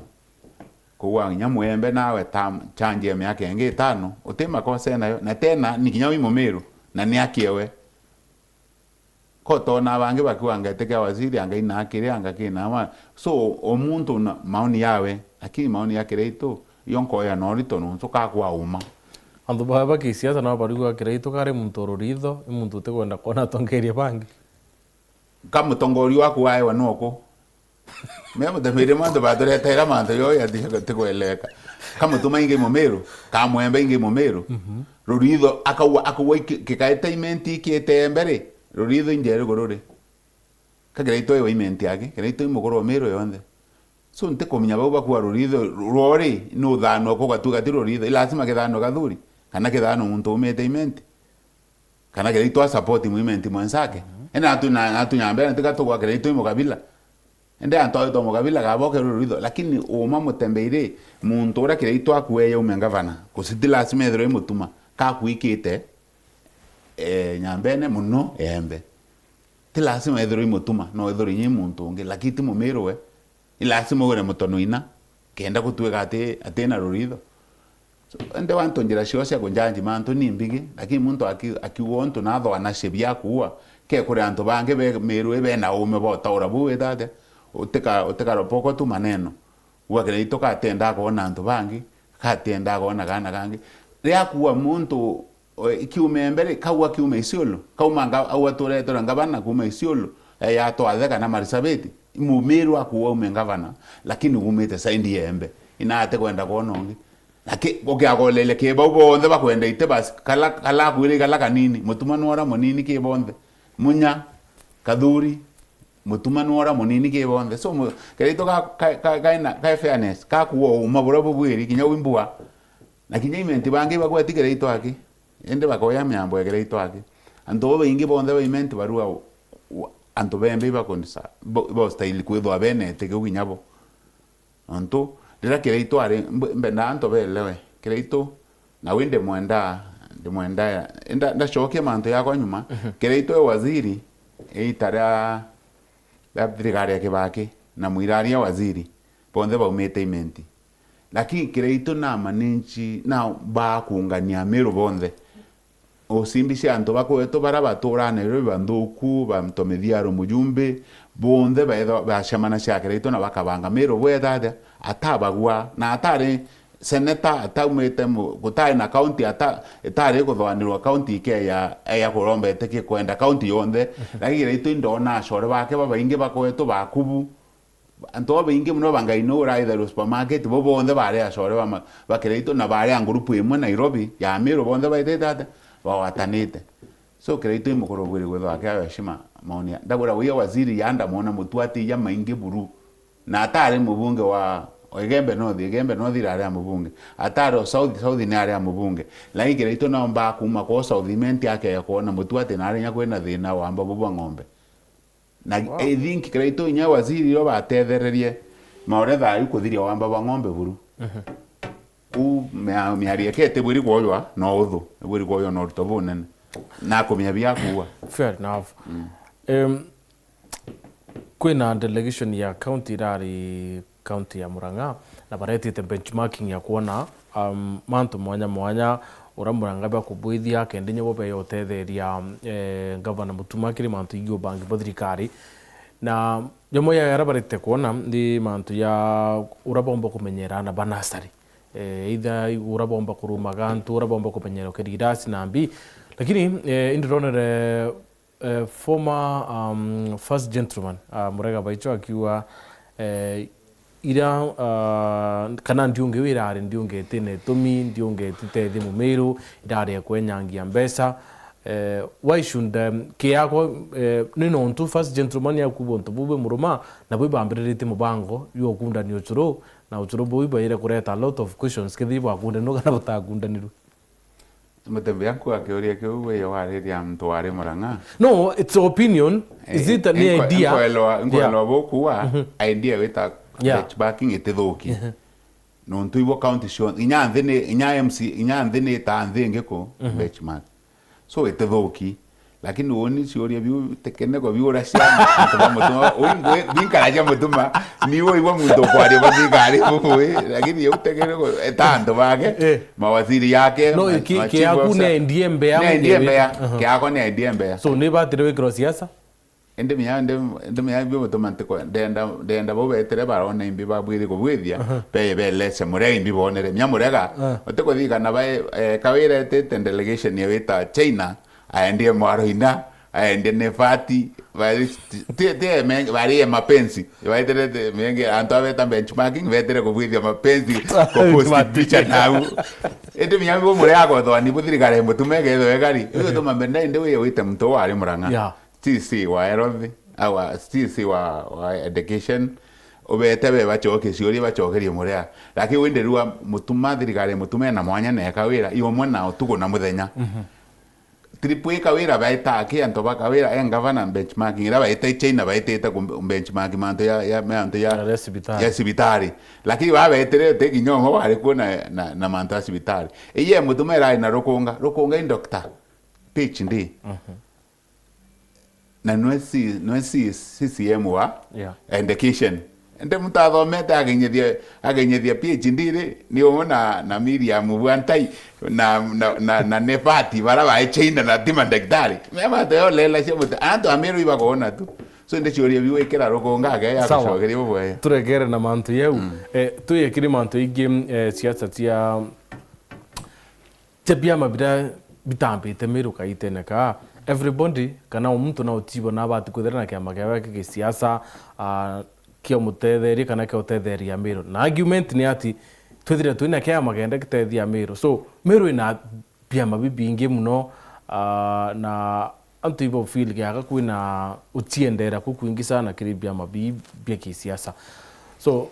kuua kinya Mwembe nawe tam-, change ya miaka ingi itano, uti makosa enayo, na tena ni kinya wi Mumiru, na ni akiewe. Ko twona bangi bakiuga ngete kia waziri, anga ina akiri, anga kina wa. So, o muntu na maoni yawe, lakini maoni ya Kiraitu, yo nkoya no rito nontu kakwa uma. Antu baa ba kisiasa nabo bariuga Kiraitu kari muntu ururitho, i muntu utikwenda kwona atongeria bangi. Ka mutongoria waku waewa nuku? Me mutemire mantu baturetera mantu yo ya ti-, tikweleka. Ka mutuma ingi Mumiru, ka Mwembe ingi Mumiru. Mhm. Ruritho akaua, akaua iki-, kikaete imenti ikiete mbere. Ruritho injeru gururi. Ka Kiraitu ewa imenti yake, Kiraitu i mukuru wa Miru yonthe. So, ntikumenya bau bakua ruritho rwori, nuthanwa kugatuika ti ruritho. I lazima kithanwe Kathuri, kana kithanwe muntu umite Imenti, kana kethira itwa support mu Imenti mwenzake. Ena atu na, atu Nyambene tiga tugwa kethira itwa i mukabila. Ende antu aitwa mukabila gabo ke ruritho, lakini uma Mutembei ri, muntu uria kethira itwa akueya ume ngavana, gusi ti lazima ethirwe i Mutuma, kakuikite, eh, Nyambene muno Embe. Ti lazima ethirwe i Mutuma, no ethirwe i muntu ungi, lakini ti Mumiru we. I lazima ugure mutono ina, kenda gutuika ati, atina ruritho. So, ende wantu njira cio cia kunjanji mantu ni mbigi, lakini muntu aki-, akiuga untu nathoanacie bia kuua, ke kuri antu bangi be Miru i bena ume bwa utaura buu wita atia, utika-, utikaropoko tu maneno. Ugakira itu katenda kwona antu bangi, katenda kwona kana kangi. Ria kuua muntu, o, ikiume mbere, kau akiume Isiolo, kauma nga-, au aturetera ngavana kuuma Isiolo, e, ya Twathe kana Marsabit, Mumiru akuua ume ngavana, lakini umite saindi ya Embe. Inate kwenda kwona ungi. Laki-, ukiagolele ki bau bonthe bakwenda ite basi, kala, kala akwire kala kanini, Mutuma nwora munini ki bonthe. Munya, Kathuri, Mutuma nwora munini ki bonthe. So, mu-, kethira itu ka, ka, ka, kaina, ka fairness, kakuua uma buria bubwiri, kinya wi mbua. Na kinya Imenti bangi bagweti kethira itu aki. Indi bakoya miambo ya kethira itu aki. Antu babaingi bonthe ba Imenti barua u-, u-, antu bembe ibakundisa, bo-, ibostahili kwithwa benete kiu kinya bo. Nontu riria Kiraitu ari, mb-, mbendaa antu beelewe, Kiraitu, na wi ndimwendaa, ndimwendaa, nda-, ndacokia mantu yakwa nyuma. Kiraitu e waziri iita ria, ria thirikari ya Kibaki, na Muiraria waziri, bonthe baumite Imenti. Lakini Kiraitu na manage, na bakuungania Miru bonthe. Usimbi cia antu bakwetu bara baturaa Nairobi, banthuku, bantu mithiaro mujumbi, bonthe baethwa bacemana cia Kiraitu na bakabanga Miru bwetha atia, atabagua, na atari seneta, ataumite mu-, gutari na county, ata-, itari kuthoanirwa county ikeya, eya kuromba itikie kwenda county yonthe. Lakini Kiraitu indona acore bake babaingi bakwetu bakubu, antu babaingi mono ba Ngai nuu uraithairwa supermarket, bo bonthe baari acore ba ma-, ba Kiraitu, na baari a ngurupu imwe Nairobi ya Miru, bonthe baitite atia, bagwatanite. So, Kiraitu i mukuru bwiri gwithwa aki ayo heshima maoni ya. Ndagwira uya waziri ya ndamwona mutu ati ya maingi buru. Na atari mubunge wa, o Igembe North, Igembe North irari a mubunge. Atari o South, South ni ari a mubunge. Lakini Kiraitu naomba kuuma kwa South Imenti akeya kwona mutu ati nari nya kwina thina wa amba bubwa ng'ombe. Na I think Kiraitu inya waziri io batethererie, maore thayu kuthiria wamba bwa ng'ombe buru. U mia-, miario eke itibwiri kwojwa na uthu, ibwiri kwojwa na urito bunene. Na kumia bia kuua. Fair enough. Em, kwina delegation ya county irari county ya Murang'a, na baretite benchmarking ya kwona, um, mantu mwanya mwanya uria Murang'a bakubwithia, kenda inya bo beya utetheria, eh, Gavana Mutuma kiri mantu ingi ubangi bwa thirikari. Na jamwe ya aria barete kwona ni mantu ya uria bomba kumenyera aana ba nasari. Eh, either uria bomba kurumaga antu, uria bomba kumenyera ukiri irasi na mbi. Lakini, eh, indironere eh, former, um, first gentleman, ah, Murega Baicho akiuga, eh, ira, ah, kana ndiungi wira ari ndiungi itina itumi, ndiungi ititethia Mumiru, irari ya kwenyangia mbeca. Eh, why should, um, kiakwa, eh, ni nontu first gentleman akuuga untu buu bwi muruma, na bwi bambiriritie mubango jwa ukundania ucuru, na ucuru buu ibaire kureta a lot of questions, kethira bwakundanirwe kana butakundanirwe. Mutembeya nkuga kiuria kiu wiyo wariria muntu wari Murang'a. No, it's opinion. Is it an idea? Nkwelewa, nkwelewa bukuwa idea wita benchmarking itithuki. Nontu ibo county cio, inya nthi ni, inya M C, inya nthi ni ta nthi ingi ku benchmark. So itithuki. Lakini woni ciuria biu tekeneko biura ciana, antu ba Mutuma, ui ngwi, binkaragia Mutuma, ni ui bo muntu kwaria ba thirikari bubui, lakini yau tekeneko eta antu bake, eh, mawaziri yake, no, ma-, ki-, ma-, kiaku chief officer. Ni idea mbeya. Ni idea mbeya. Aha. Kiakwa ni idea mbeya. So, ni batire wikirwa siasa? Indi miya, indi, indi miya bio Mutuma ntiko, ndenda, ndenda bo betire barona imbi babwiri kubwithia, aha, be, belese Murega imbi bonere. Miya Murega, ah, utikuthikana bae, eh, kawira etite delegation ya wita China, aendie mwaro ina, aendie ni fati, bari, ti, ti, ti, bari ya mapenzi. Baitire menge, antu abeta benchmarking, betire kubwithia mapenzi, kuposti picha nau. Indi miya bo Murega agothwani bu thirikari Mutuma ikethwa ikari. Iyo tuma mbenda indi wiye wite muntu wari Murang'a. Yeah. C C wa health, awa C C wa, wa education, ubete be bacokie ciuria, bacokerie muria. Lakini windi rua Mutuma, thirikari ya Mutuma ina mwanya na eka wira i umwe na utuku na muthenya. Triple A Kawira baeta ki antu ba Kawira e ngavana benchmarking, ira baeta i China, baetete ku benchmark mantu ya, ya, mantu ya, ya cibitari. Ya cibitari. Lakini babetire uti kinya umwe wari kuo na, na, na mantu ya cibitari. Iye Mutuma irari na Rukunga, Rukunga i doctor, P H D. Na nwe C-, nwe C-, C C M wa, yeah, education. Ende muntu athomete agenyethia, agenyethia P H D ri, ni umwe na, na Miriam Bwantai, na, na, na, na Nefati, bara bae China na ti mandagitari. Me mantu yo lela cia muti, antu a Meru ibakoona tu. So, indi ciuria biu ikira Rukunga age ya gucokeria bubwega. Turegere na mantu yau. Eh, tuye kiri mantu ingi, eh, siasa cia cia biama biria bitambite Meru kaitene kaa, everybody kana o muntu na utibo na abati kwithira na kiama kiawe kia gisiasa, ah, kia umutetheria kana kia utetheria Meru. Na argument ni ati twithire twina kiama kenda gitethia Meru. So, Meru ina biama bibingi muno, ah, na antu ibo feel kiaga kwina uciendera kukwingi sana kiri biama bi-, bia kisiasa. So,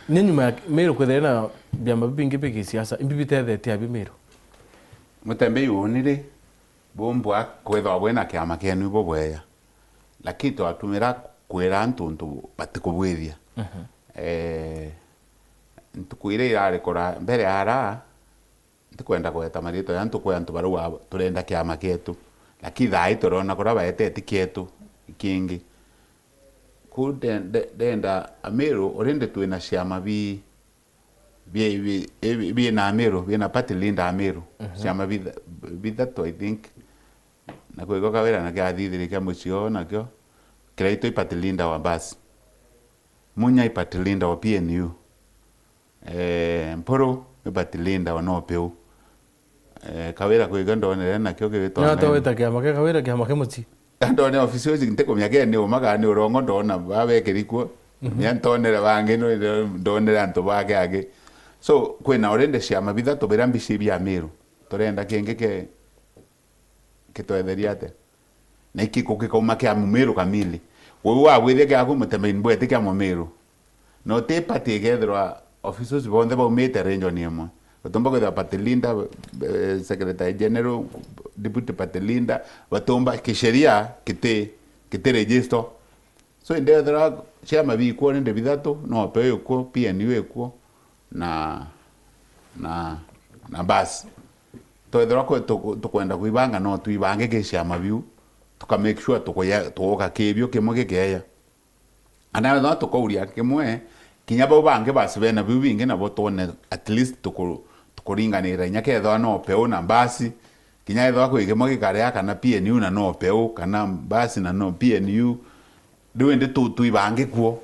ni nyuma ya Meru kwithira na biama bibingi bia gisiasa, imbi bitethetie abi Meru? Mutembei uuni ri, bumbwa kwithwa bwina kiama kienu bubweya. Lakini twatumira kwira antu untu batikubwithia. Eh, ntuku iria irari kura mbere ara, ntikwenda kugweta mariitwa ja ntuku ya antu barauga turenda kiama kietu, lakini thaai turona kuria baeteti kietu ikingi. Ku nde-, nde-, ndenda Amiru, already twina ciama bi-, bi-, bi-, bi-, bina Amiru, bina party leader Amiru. Ciama bitha-, bithatu, I think. Na kwigua Kawira na kiathithiri kia mucii oo nakio, Kiraitu i party leader wa Mbasi. Munya i party leader wa P N U. Eh, Mpuru i party leader wa Nopeu. Eh, Kawira kwigua ndonere nakio gigitwa. Ni atawita kiama kia Kawira, kiama kia mucii. Ndone ofisi uci ntikumenya ke ni uma kana ni urongo, ndona babekiri kuo. Ni ntonere bangi, no ndonere antu bake angi. So, kwina already ciama bithatu biria mbici bia Miru. Turenda kingi ke kitwetheria atia? Na iki ku gikauma kia Mumiru kamili. Kwou wabwithia kiaku Mutembei mbweti kia Mumiru. Na uti party ikethirwa officers bonthe baumite region imwe. Batumba kwithirwa party leader, eh, secretary general, deputy party leader, batumba kisheria kiti, kiti register. So, indethirwa ciama bikuo nindi bithatu, Nopeu ikuo, P N U ikuo, na, na, na Mbasi. Twethirwa kwe tuku-, tukwenda kwibanga, no twibange ki ciama biu, tuka make sure tukuya-, tuguka kibio kimwe gikeya. Ana ethirwa tukauria kimwe, kinya bau bangi basi bena biu bingi nabo twone at least tuku-, tukuringanira inya kethirwa Nopeu na Mbasi, kinya ethirwa kwi kimwe gikarea kana P N U na Nopeu, kana Mbasi na no P N U, riu indi tu-, twibange kuo,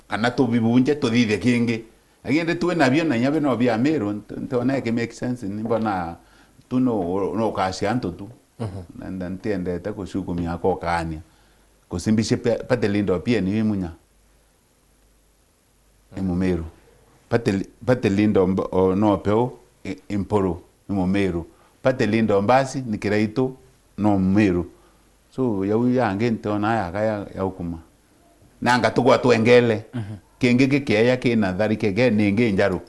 kana tubibunje tuthithie kingi. Lakini indi twi nabio na inya bi no bia Miru, nti-, ntiona iki make sense, ni mbona tu no, no ukacia antu tu. Na, na ntiendete kucukumia aka ukaania. Kusimbicie pe-, party leader o P N U i Munya. I Mumiru. Party li-, party leader o Mb-, o Nopeu i, i Mpuru, i Mumiru. Party leader o Mbasi ni Kiraitu, no Mumiru. So, yau yangi ntiona yaka ya, ya ukuma. Nanga tugwa twengele. Kingi gikeya kina tharike ge ningi njaru.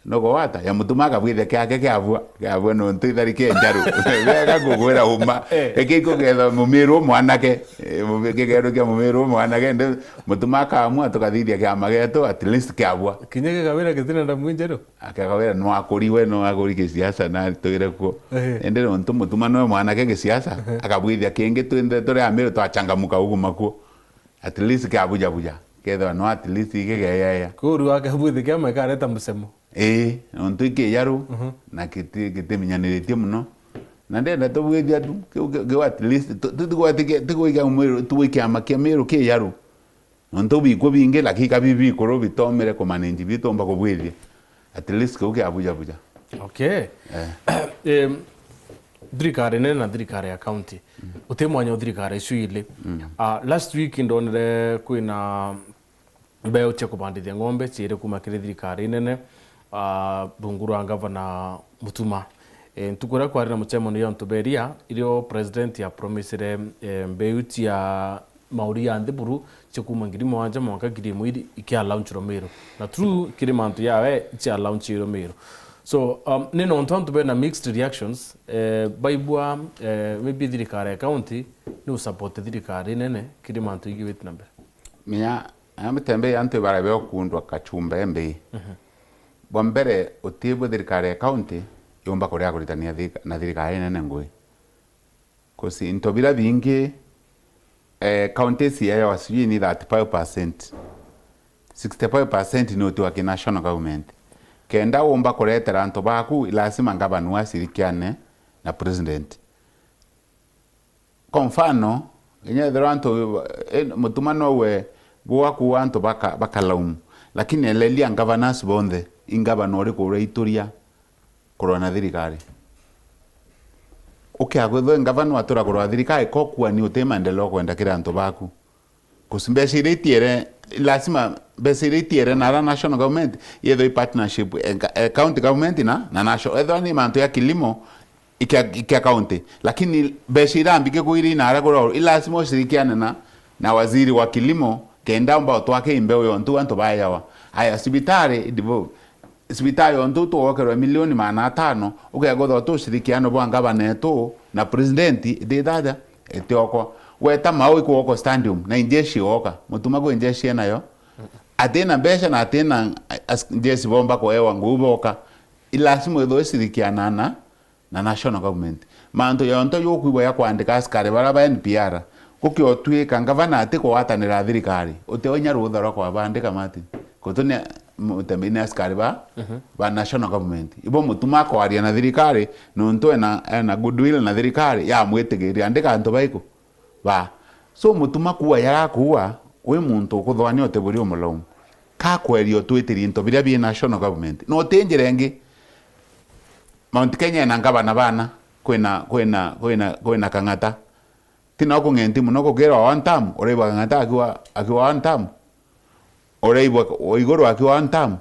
Nogwata, ya Mutuma akabwithia kiake kiabua, kiabua nontu ithari ki njaru. Wega kugwira uma. Eh. Iki ikugetha Mumiru mwanake, eh, mu-, kigeru kia Mumiru mwanake, ndi Mutuma akamua tukathithia kiama gietu, at least kiabua. Kinya gikawira gitina ndamu injeru? Akagawira no akuri we, no akuri gisiasa na twire kuo. Eh. Indi nontu Mutuma no mwanake gisiasa, akabwithia kingi twinthe turi Amiru twachangamuka uguma kuo. At least kiabujabuja. Kethirwa no at least igigeyeya. Kuu riu akabwithia kiama ikareta mucemo. Ii, nontu ikiyaru, na giti-, gitiminyaniritie muno. Na ndenda tubwithia tu, kiu, kiu, kiu at least, tu-, tu-, tigwati-, tigwikia Miru, tugwi kiama kia Miru kiyaru. Nontu bikwo bingi, lakini kabi bikuru bitomire kumanage, bitumba kubwithia. At least kiu kiabujabuja. Okay. Eh. Em, thirikari nene na thirikari ya county. Uti mwanya o thirikari icio ili. Ah, last week ndonire kwina mbeu cia kubandithia ng'ombe ciiri kuma kiri thirikari nene, ah, rungu rwa ngavana Mutuma. Eh, ntuku iria kwari na mucemanio ya antu beria, irio president ya promisire, eh, mbeu cia mauri ya nthi buru cia kuma ngiri mwanja mwanka ngiri imwe iri ikia launchirwe Meru. Na true kiri mantu yawe icia launchirwe Meru. So, um, ni nontu antu bena mixed reactions, eh, baibua, eh, maybe thirikari ya county ni usupport thirikari nene kiri mantu ingi witi na mbere. Menya, aya Mutembei antu ibara beo kundwa kachumba mbi. Mhm. Bwa mbere, utibwe thirikari ya county yumba kuria kuritania thirika-, na thirikari nene ngui. 'Cause into bira bingi, eh, counties yewa sijui ni thirty-five percent. Sixty-five percent ni uti wa ki national government. Kenda umba kuretera antu baku, lazima ngavana ashirikiane na president. Kwa mfano, inya ethirwa antu, eh, Mutuma nowe bwaku antu baka-, bakalaumu. Lakini elelia governors bonthe, i ngavana uriku uraituria kurwa na thirikari? Ukia kwithwa ngavana watura kurwa na thirikari, kokua ni uti maendeleo kwenda kiri antu baku. 'Cause mbeca iria itiere, lazima mbeca iria itiere na ara national government, yethwa i partnership, eh, ga-, eh, county government na, na national. Ethwa ni mantu ya kilimo, ikia, ikia county. Lakini mbeca iria mbike kuiri na ara kura, i lazima ushirikiane na, na waziri wa kilimo, kenda umba utwake imbeu yontu antu baeawa. Aya, cibitari, idivo, cibitari ontu twokerwe milioni maana atano, ukegotha tu ushirikiano bwa ngavana etu na president, itithaja, itiokwa. Weta Mau ikwokwa stadium, na injeshi oka. Mutuma kwi njeshi enayo? Atina mbeca na atina as-, njeshi bomba kuewa nguu boka. I lazima withwe ushirikiana na na national government. Mantu yonthe jukwigua ya kwandika askari bara ba N P R, gukiotwika ngavana atikugwatanira thirikari, uti inya rutha rwa kwabandika, Martin. Kutunia Mutembei ni askari ba, mhm, ba national government. Ibo Mutuma akwaria na thirikari, nontu ena, ena goodwill na thirikari, yamwitigiria, andika antu baiku? Ba. So, Mutuma kuua yarakuua, wi muntu ukuthwania uti buri umulaumu. Kakweria utwitirie into biria bi national government. No uti njira ingi. Mount Kenya ina ngavana bana, kwina, kwina, kwina, kwina Kang'ata. Ti no kung'enti mono gukira one term, uraigua Kang'ata akiwa, akiwa one term. Uraigua Waiguru akiwa one term.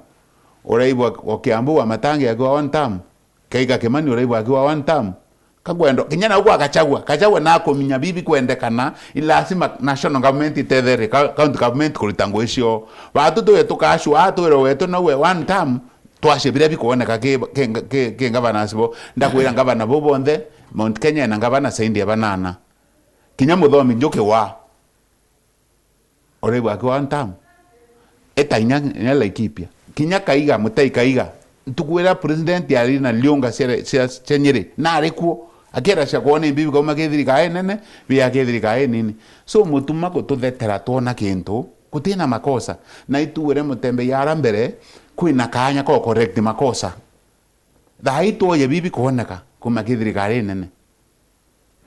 Uraigua wa Kiambu Wamatangi akiwa one term. Kaiga Kimani uraigua akiwa one term. Kagwendo, kinya nau gwa Gachagua. Gachagua nakuminya bibi kwendekana, i lazima national government itethere ka-, county government kurita ngui cio. Batu tuye tukashua, twire wetu nawe one term, twacie biria bikwoneka ki, ki, ki, ki governors bo. Ndakwira ngavana bo bonthe, Mount Kenya ina ngavana zaidi ya banana. Kinya Muthomi Njuki wa. Uraigua akiwa one term. Eta inya, inya Laikipia. Kinya Kaiga, Mutai Kaiga. Ntuku iria president ari na liunga cia, cia, cia Nyeri, nari kuo. Akiera cia kwona imbi bikauma ki thirikari nene, bia ki thirikari nini. So, Mutuma gututhetera twona kintu, gutina makosa. Na ituire Mutembei ara mbere, kwina kanya ko correct makosa. Thaa ii twoye bibi kwoneka kuma ki thirikari nene.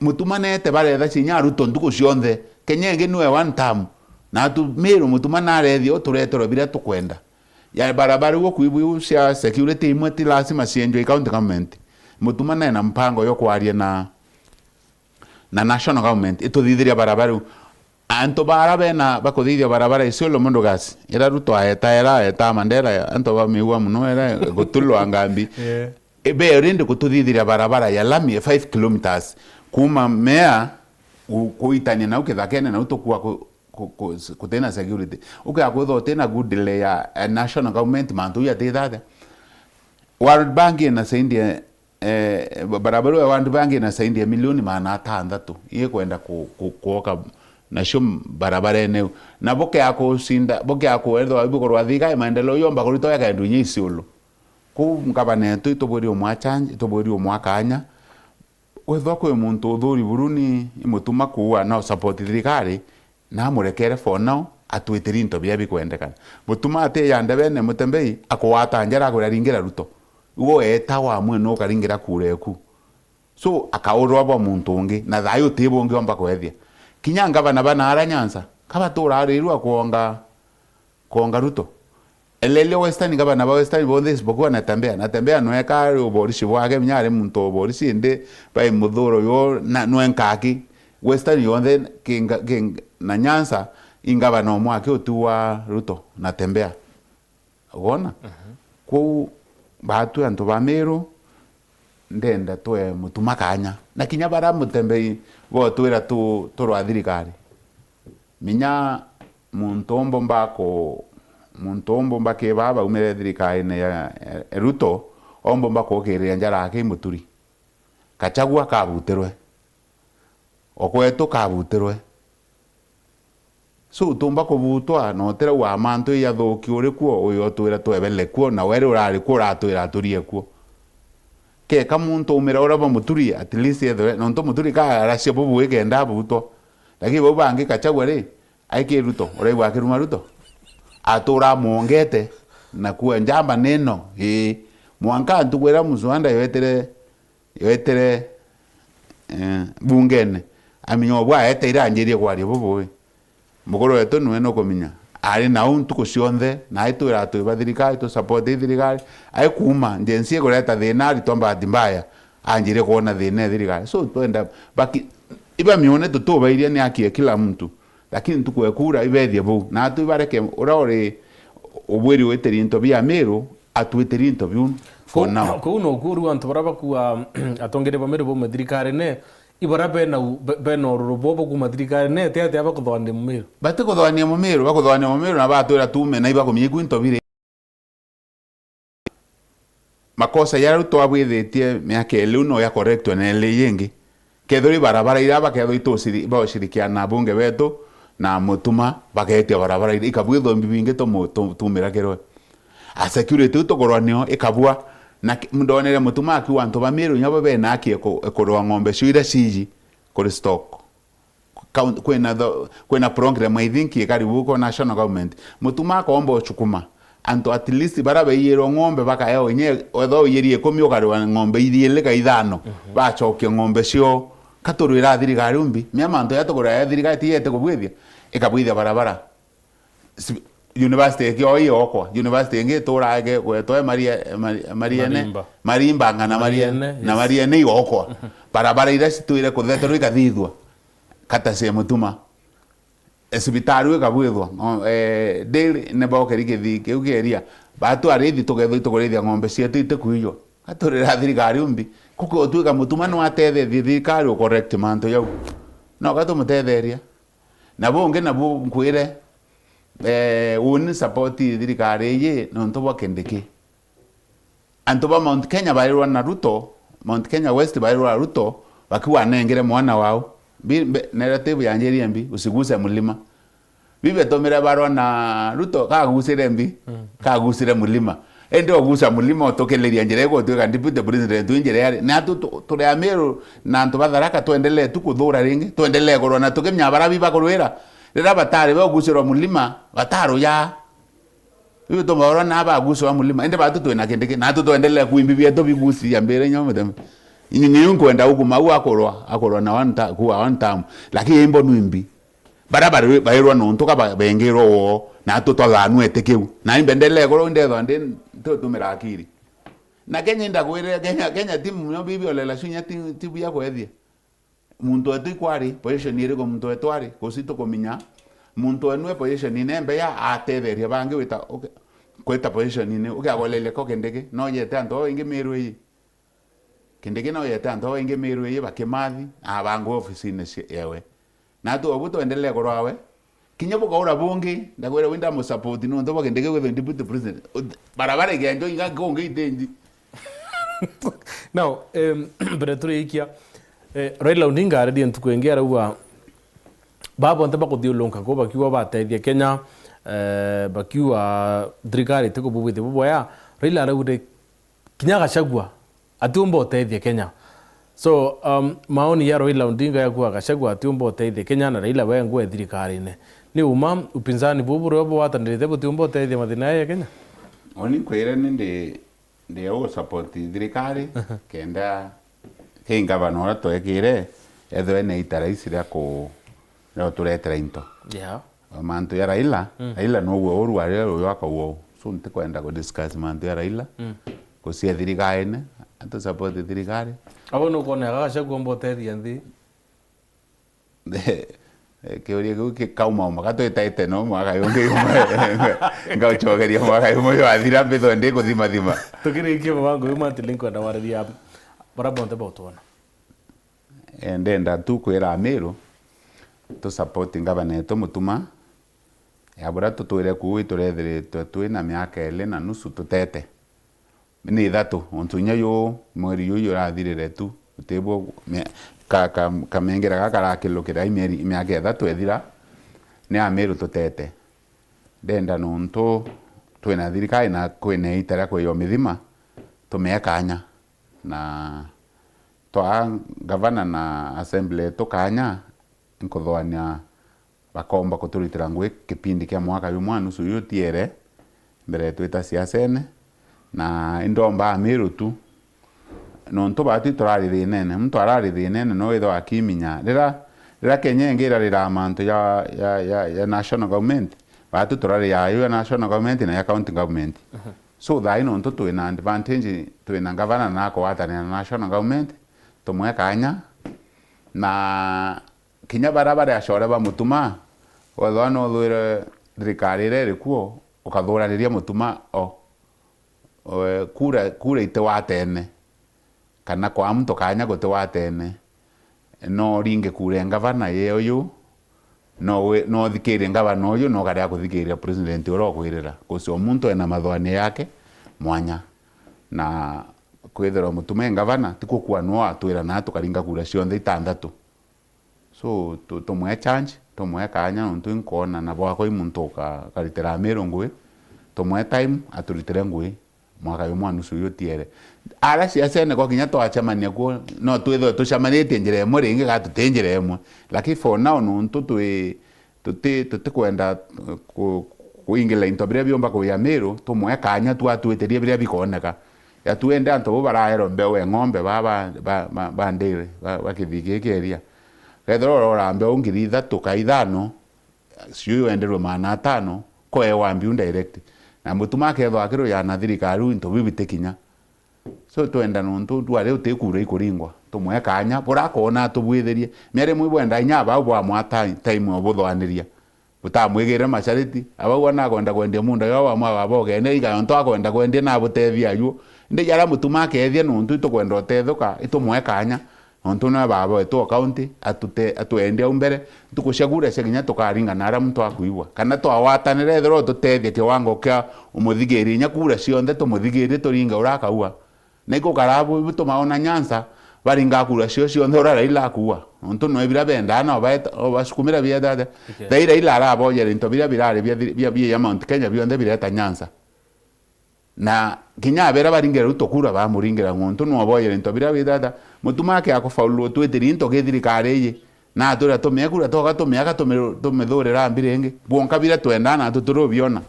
Mutuma neete baretha cinya Ruto ntuku cionthe. Kenya ingi niwe one term. Na atu Meru Mutuma narethia utureterwe biria tukwenda. Ya barabara iu ukwigua iu cia security imwe ti lazima cienjwe i county government. Mutuma nena mpango yo kwaria na, na national government ituthithiria barabara iu. Antu bara bena bakuthithia barabara Isiolo Mundugas, ira Ruto aeta, era aeta Mandera, antu bamiigua mono, era gutulwa ngambi. Yeah. Ibe already kututhithiria barabara ya lami ya five kilometres. Kuma Mea, ku-, kuitania nau kithakene, nau tukua ku-, ku-, ku-, kutina security. Ukea kwithwa utina good delay ya, ya national government, mantu ya tithatha. World Bank ina saidia Eh, ba-, barabara ya World Bank ina zaidi ya milioni maana atandatu ikwenda ku-, ku-, kuoka nacio barabarene iu. Na bukea kucinda, bukea kwethwa ibukorwa thika ya maendeleo yomba kurita ya kendu inya Isiolo. Kuu ngavana yetu itubwiri umwa change, itubwiri umwa kanya. Wethwa kwi muntu uthuri buru ni imutuma kuua na usupport thirikari, na amurekere for now, atwitirie into biria bikwendekana. Mutuma ati ya ndebene Mutembei, akwata njara akwira ringira Ruto. Igo eeta wa mwene ukaringira kura eku. So, akaurwa bwa muntu ungi, na thayu uti bungi omba kwethia. Kinya ngavana bana ara Nyanza, kabatura arirua kuonga, kuonga Ruto. Elelia Western, ngavana ba Western bonthe isipokuwa Natembeya. Natembeya nweka ari uborisi bwake, kinya ari muntu uborisi, indi bai muthuro yo, na nwenka aki. Western yonthe kinga-, kinga-, na Nyanza, i ngavana umwe aki uti wa Ruto, Natembeya. Ukwona? Mhm. Kwou, baatwi antu ba Meru, ndenda twe Mutuma kanya. Na kinya bara Mutembei botwira tu-, turwa thirikari. Minya muntu ombomba ku-, muntu ombomba kibaa baumire thirikarine ya, ya Ruto, ombomba kukiriria njara yake i Muturi. Gachagua kabutirwe. O kwetu kabutirwe. So, utumba kubutwa, na utirauga mantu ijathuki uri kuo, uyu utwira twebele kuo, na weri urari kuo uratwira aturie kuo. Keka muntu umira uria bwa Muturi, at least ethwe, nontu Muturi ka aracia bubu ikenda abutwa. Lakini bau bangi Gachagua ri, aiki Ruto, uraigua akiruma Ruto? Atura amwongete, na kuo njamba nino, ii. Mwanka ntuku iria Muswanda yetire yetire, eh, bungene, amenya obwa aeteire anjirie kwaria bubui. Mukuru wetu niwe nukumenya. Ari nau ntuku cionthe, na itwira twi ba thirikari, tu support i thirikari. Ai kuuma, Gen Z ikureta thina, aritwa bahati mbaya, anjirie kwona thina e thirikari. So, twenda, baki, iba mione tutubairia ni haki ya kila mtu. Lakini ntuku ekura ibethie buu. Na atu ibareke uria uri ubwiri witiri into bia Miru, atwitiri into biu for now. Kou no kuru antu baria bakua atongeria ba Miru baume thirikarine, ibaria bena u-, be-, bena ururu bwobo kuma thirikarine, ati ati abakuthwania Mumiru. Batikuthwania Mumiru, bakuthwania Mumiru na batwira tuume na ibakumia iku into biri. Makosa jaria riu twabwithitie miaka iri, riu no ya correctwe na iri ingi. Kethirwa i barabara iria bakethirwa ituciri-, baucirikiana na abunge betu na Mutuma, bagetia barabara iria, ikabwithwa imbi bingi tumu-, tu-, tumira kirwe. A security iu tukurwa nio ikabua. Na ki-, ndonere Mutuma akiuga antu ba Miru inya bo bena haki ya ku-, ya kurwa ng'ombe cio iria ciji kuri stock. Kaun-, kwina tho-, kwina program, I think, ikari buko national government. Mutuma akomba uchukuma. Antu at least baria baiyirwo ng'ombe bakaheo inya, wethwa uiyiri ikumi ukarwa ng'ombe iri ili ka ithano. Mhm. Bachokia ng'ombe cio. Katurwira thirikari umbi. Mia mantu ya tukura ya thirikari ti yete kubwithia. Ikabwithia barabara. Si-, university ikio iokwa. University ingi iturage gwetwa Maria-, Mari-, Mariene. Marimba. Marimba ng'ana Mariene, Mariene, na yes. Mariene iokwa. Mhm. Barabara iria citwire kuthetherwa ikathithua. Kata cia Mutuma. E, cibitari ikabwithwa. No, e, daily ni bokeri kithi kiu kieria. Batu arithi tukethwa itukurithia ng'ombe cietu itikuijwa. Gaturira thirikari umbi. Kuki utwika Mutuma no atetherie thirikari u correct mantu jau. No gatumutetheria. Na bungi nabu nkwire, e, uni support thirikari iji nontu bwa Kindiki. Antu ba Mount Kenya bairwa na Ruto, Mount Kenya West bairwa na Ruto, bakiuga anengere mwana wao. Bi-, mbe-, narrative yanjirie mbi, usiguse mlima. Bibi atomire barwa na Ruto, kagusire mbi, mm, kagusire mlima. Indi ogusa mlima utukiliria njira igutwika deputy president wi njira yari. Na tu, tu, turi Amiru na antu ba Tharaka twendelee tu kuthura ringi, twendelee kurwa na tukimenya bara biba kurwira. Rira batari be ugusirwa mlima, bataruya. Bibi tumaurwa na baguswa mlima. Indi batu twina Kindiki. Na tu twendelee kuimbi bietu bigusi ya mbere nyuma muthemba. Ini niyo nkwenda gukuma au akorwa, akorwa na one ta-, kuwa one term. Lakini imbo nwimbi. Bara bari-, bairwa nontu ka ba-, bengirwa woo, na tu twathanwete kiu. Na imbe ndele korwa ndethwa ndi ntutumira akiri. Na Kenya indakwire, Kenya, Kenya timu nyo bibi olela shunya ti-, tibu ya kwethia. Muntu wetu ikwari, position iriku muntu wetu ari, kusi tukuminya. Muntu wenu e position ine mbeya atetheria bangi wita, uke-, kwita position ine, ukiagoleria ko Kindiki, no yete antu ao ingi Miru iji. Kindiki no yete antu ao ingi Miru iji bakimathi, na bangwe ofisine cie-, yewe. Na tu obu twendelee kurwa we, Kinya bukaura bungi, ndakwira wi ndamusupport nontu bwa Kindiki kwithwa deputy president. Ut-, barabara igenjo iga kungi itenji. Now, em, mbere turiikia, eh, Raila Odinga aririe ntuku ingi arauga, baa bonthe bakuthiurunka nku bakiuga batethia Kenya, eh, bakiuga thirikari itikububwithia bubwea. Raila araugire, kinya Gachagua atiumba utethia Kenya. So, um, maoni ya Raila Odinga ya kuuga Gachagua atiumba utethia Kenya na Raila wengwe thirikarine. Ni uma upinzani bubu burio bugwatanirite butiumba utethia mathina ya Kenya? Oni kwire ni ndi, ndi u support thirikari, kenda ki ngavana uria twekire, ethwe ni ita raisi ria ku-, ria uturetera into. Yeah. Mantu ya Raila, mm, Raila noguo uru aria uyu akauga uu. So ntikwenda ku discuss mantu ya Raila. Mm. Gucia thirikarine, atu support thirikari. Abo nukwona Gachagua umba utethia nthi? Kiuria kiu kikauma uma, gatwitaite no mwaka yungi yumwe. Ngaucokeria mwaka yumwe ywathira, mbithwe ndi kuthima thima. Tukirikia mubango uyu, Martin, nkwenda wariria bara bonthe bautwona. Eh, ndenda tu kwira Amiru, tu support ngavana yetu Mutuma, ya buria tutwire kuu iturethiritwe twi na miaka iri na nusu tutete. Ni ithatu, untu inya yu mweri uyu urathirire tu, utibwo me-, ka-, ka-, kamengera gaka karakirukira i mieri, miaka ithatu ethira, ni Amiru tutete. Ndenda nontu twina thirikari na kwina ita ria kwiywa mithima, tumie kanya. Na twaa ngavana na assembly yetu kanya, nkuthuania bakomba kuturitira ngui kipindi kia mwaka jumwe na nusu jutiere, mbere twita siasene, na indomba Amiru tu, nontu batu turari thinene, muntu arari thinene no withwa akiminya. Rira, rira Kenya ingi irarira mantu ya, ya, ya, ya national government, batu turari ya, ya national government na ya county government. So, thaa ii nontu twina advantage, twina ngavana na akugwatanira na national government, tumwe kanya, na kinya baria bari acore ba Mutuma, wethwa no uthwire thirikari iria iri kuo, ukathuraniria Mutuma o, o, kura, kura iti watene, kana kwa muntu kanya guti watene, no uringe kura ya ngavana ye uyu, no wi-, no uthikirie ngavana uyu, no ukaria kuthikiria president uria ukwirira. Gucio muntu ena mathwani yake mwanya. Na kwithirwa Mutuma e ngavana, ti gukua no atwira na tukaringa kura cionthe itandatu. So, tu-, tumwe chance, tumwe kanya, nontu inkwona na bwakwa i muntu uka-, ukaritira Amiru ngui, tumwe time, aturitire ngui, mwaka jumwe na nusu jutiere. Aria siasene ko kinya twacemania kuo, no twithwe tucemanitie njira imwe ringi, ga tuti njira imwe. Lakini for now, nontu twi, tuti, tutikwenda ku-, kuingirira into biria biumba kuya Miru, tumwe kanya tu atwitirie biria bikoneka. Ya tuende antu bau baraerwa mbeu e ng'ombe ba, ba, ba, ba, ba ndiri, ba, ba kithii giki kia iria. Kethirwa urora mbeu ngiri ithatu ka ithano, sijui wenderwe maana atano, koewa mbiu direct. Na Mutuma akethwa akirujana thirikari, into biu bitikinya. So, twenda nontu ndwari uti kura ikuringwa, tumwe kanya, buria akoona atubwithirie. Miari mwi bwenda inya abau bwamwa ti-, time o buthwaniria. Butamwigire mashariti, abau ana akwenda kwendia munda yo bamwe ababogene, iga yontu akwenda kwendia na abutethia ajuo. Indi jaria Mutuma akethia nontu itukwenda utethuka, itumwe kanya. Nontu nwe baba wetu o county, atute-, atwendie au mbere, ntuku cia kura cia kinya tukaringa na aria muntu akwigua. Kana twawatanire, ethirwa ututethia kiwango kia umuthigiria, inya kura cionthe tumuthigirie turinge uria akauga. Na ikukaraa bu-, butuma ona Nyanza, baringa kura cio cionthe uria Raila akuuga. Nontu nwe biria bendaa na obaeta-, obasukumira bieta atia. Okay. Thaa ii Raila arabojera into biria birari bia thiri-, bia, bia Mount Kenya bionthe bireta Nyanza. Na kinya abera baringire Ruto kura, bamuringira nontu nwe obojere into biria bitata. Mutuma ake akufaulu utwitirie into ki thirikari iji. Na atwira tumie kura, twoka tumiaka, tumi-, tumithurira mbi ringi. Bwonka biria twendaa natu turubiona.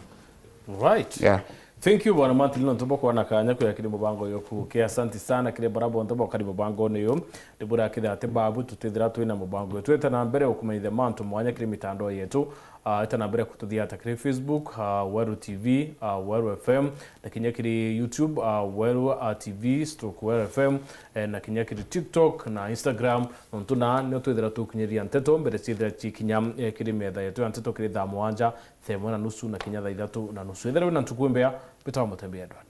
Right. Yeah. Thank you, Bwana Martin, nontu bwa kuona kanya kuya kiri mubango uyu kuke. Asanti sana kiri bara bonthe bokari mubangone uyu. Ni burakithira ati babu tutithira twina mubango uyu. Twite na mbere ukumenyithia mantu mwanya kiri mitandao yetu. Ah, ita na mbere kututhiata kiri Facebook, ah, Weru T V, ah, Weru F M, na kinya kiri YouTube, ah, Weru, ah, T V stroke Weru F M, eh, na kinya kiri TikTok na Instagram, nontu na nio twithira tukinyiria nteto mbere ciithira cikinya, eh, kiri metha yetu ya nteto kiri thaa mwanja, thaa imwe na nusu na kinya thaa ithatu na nusu. Ethira wina ntuku imbea, mbitawa Mutembi Edward.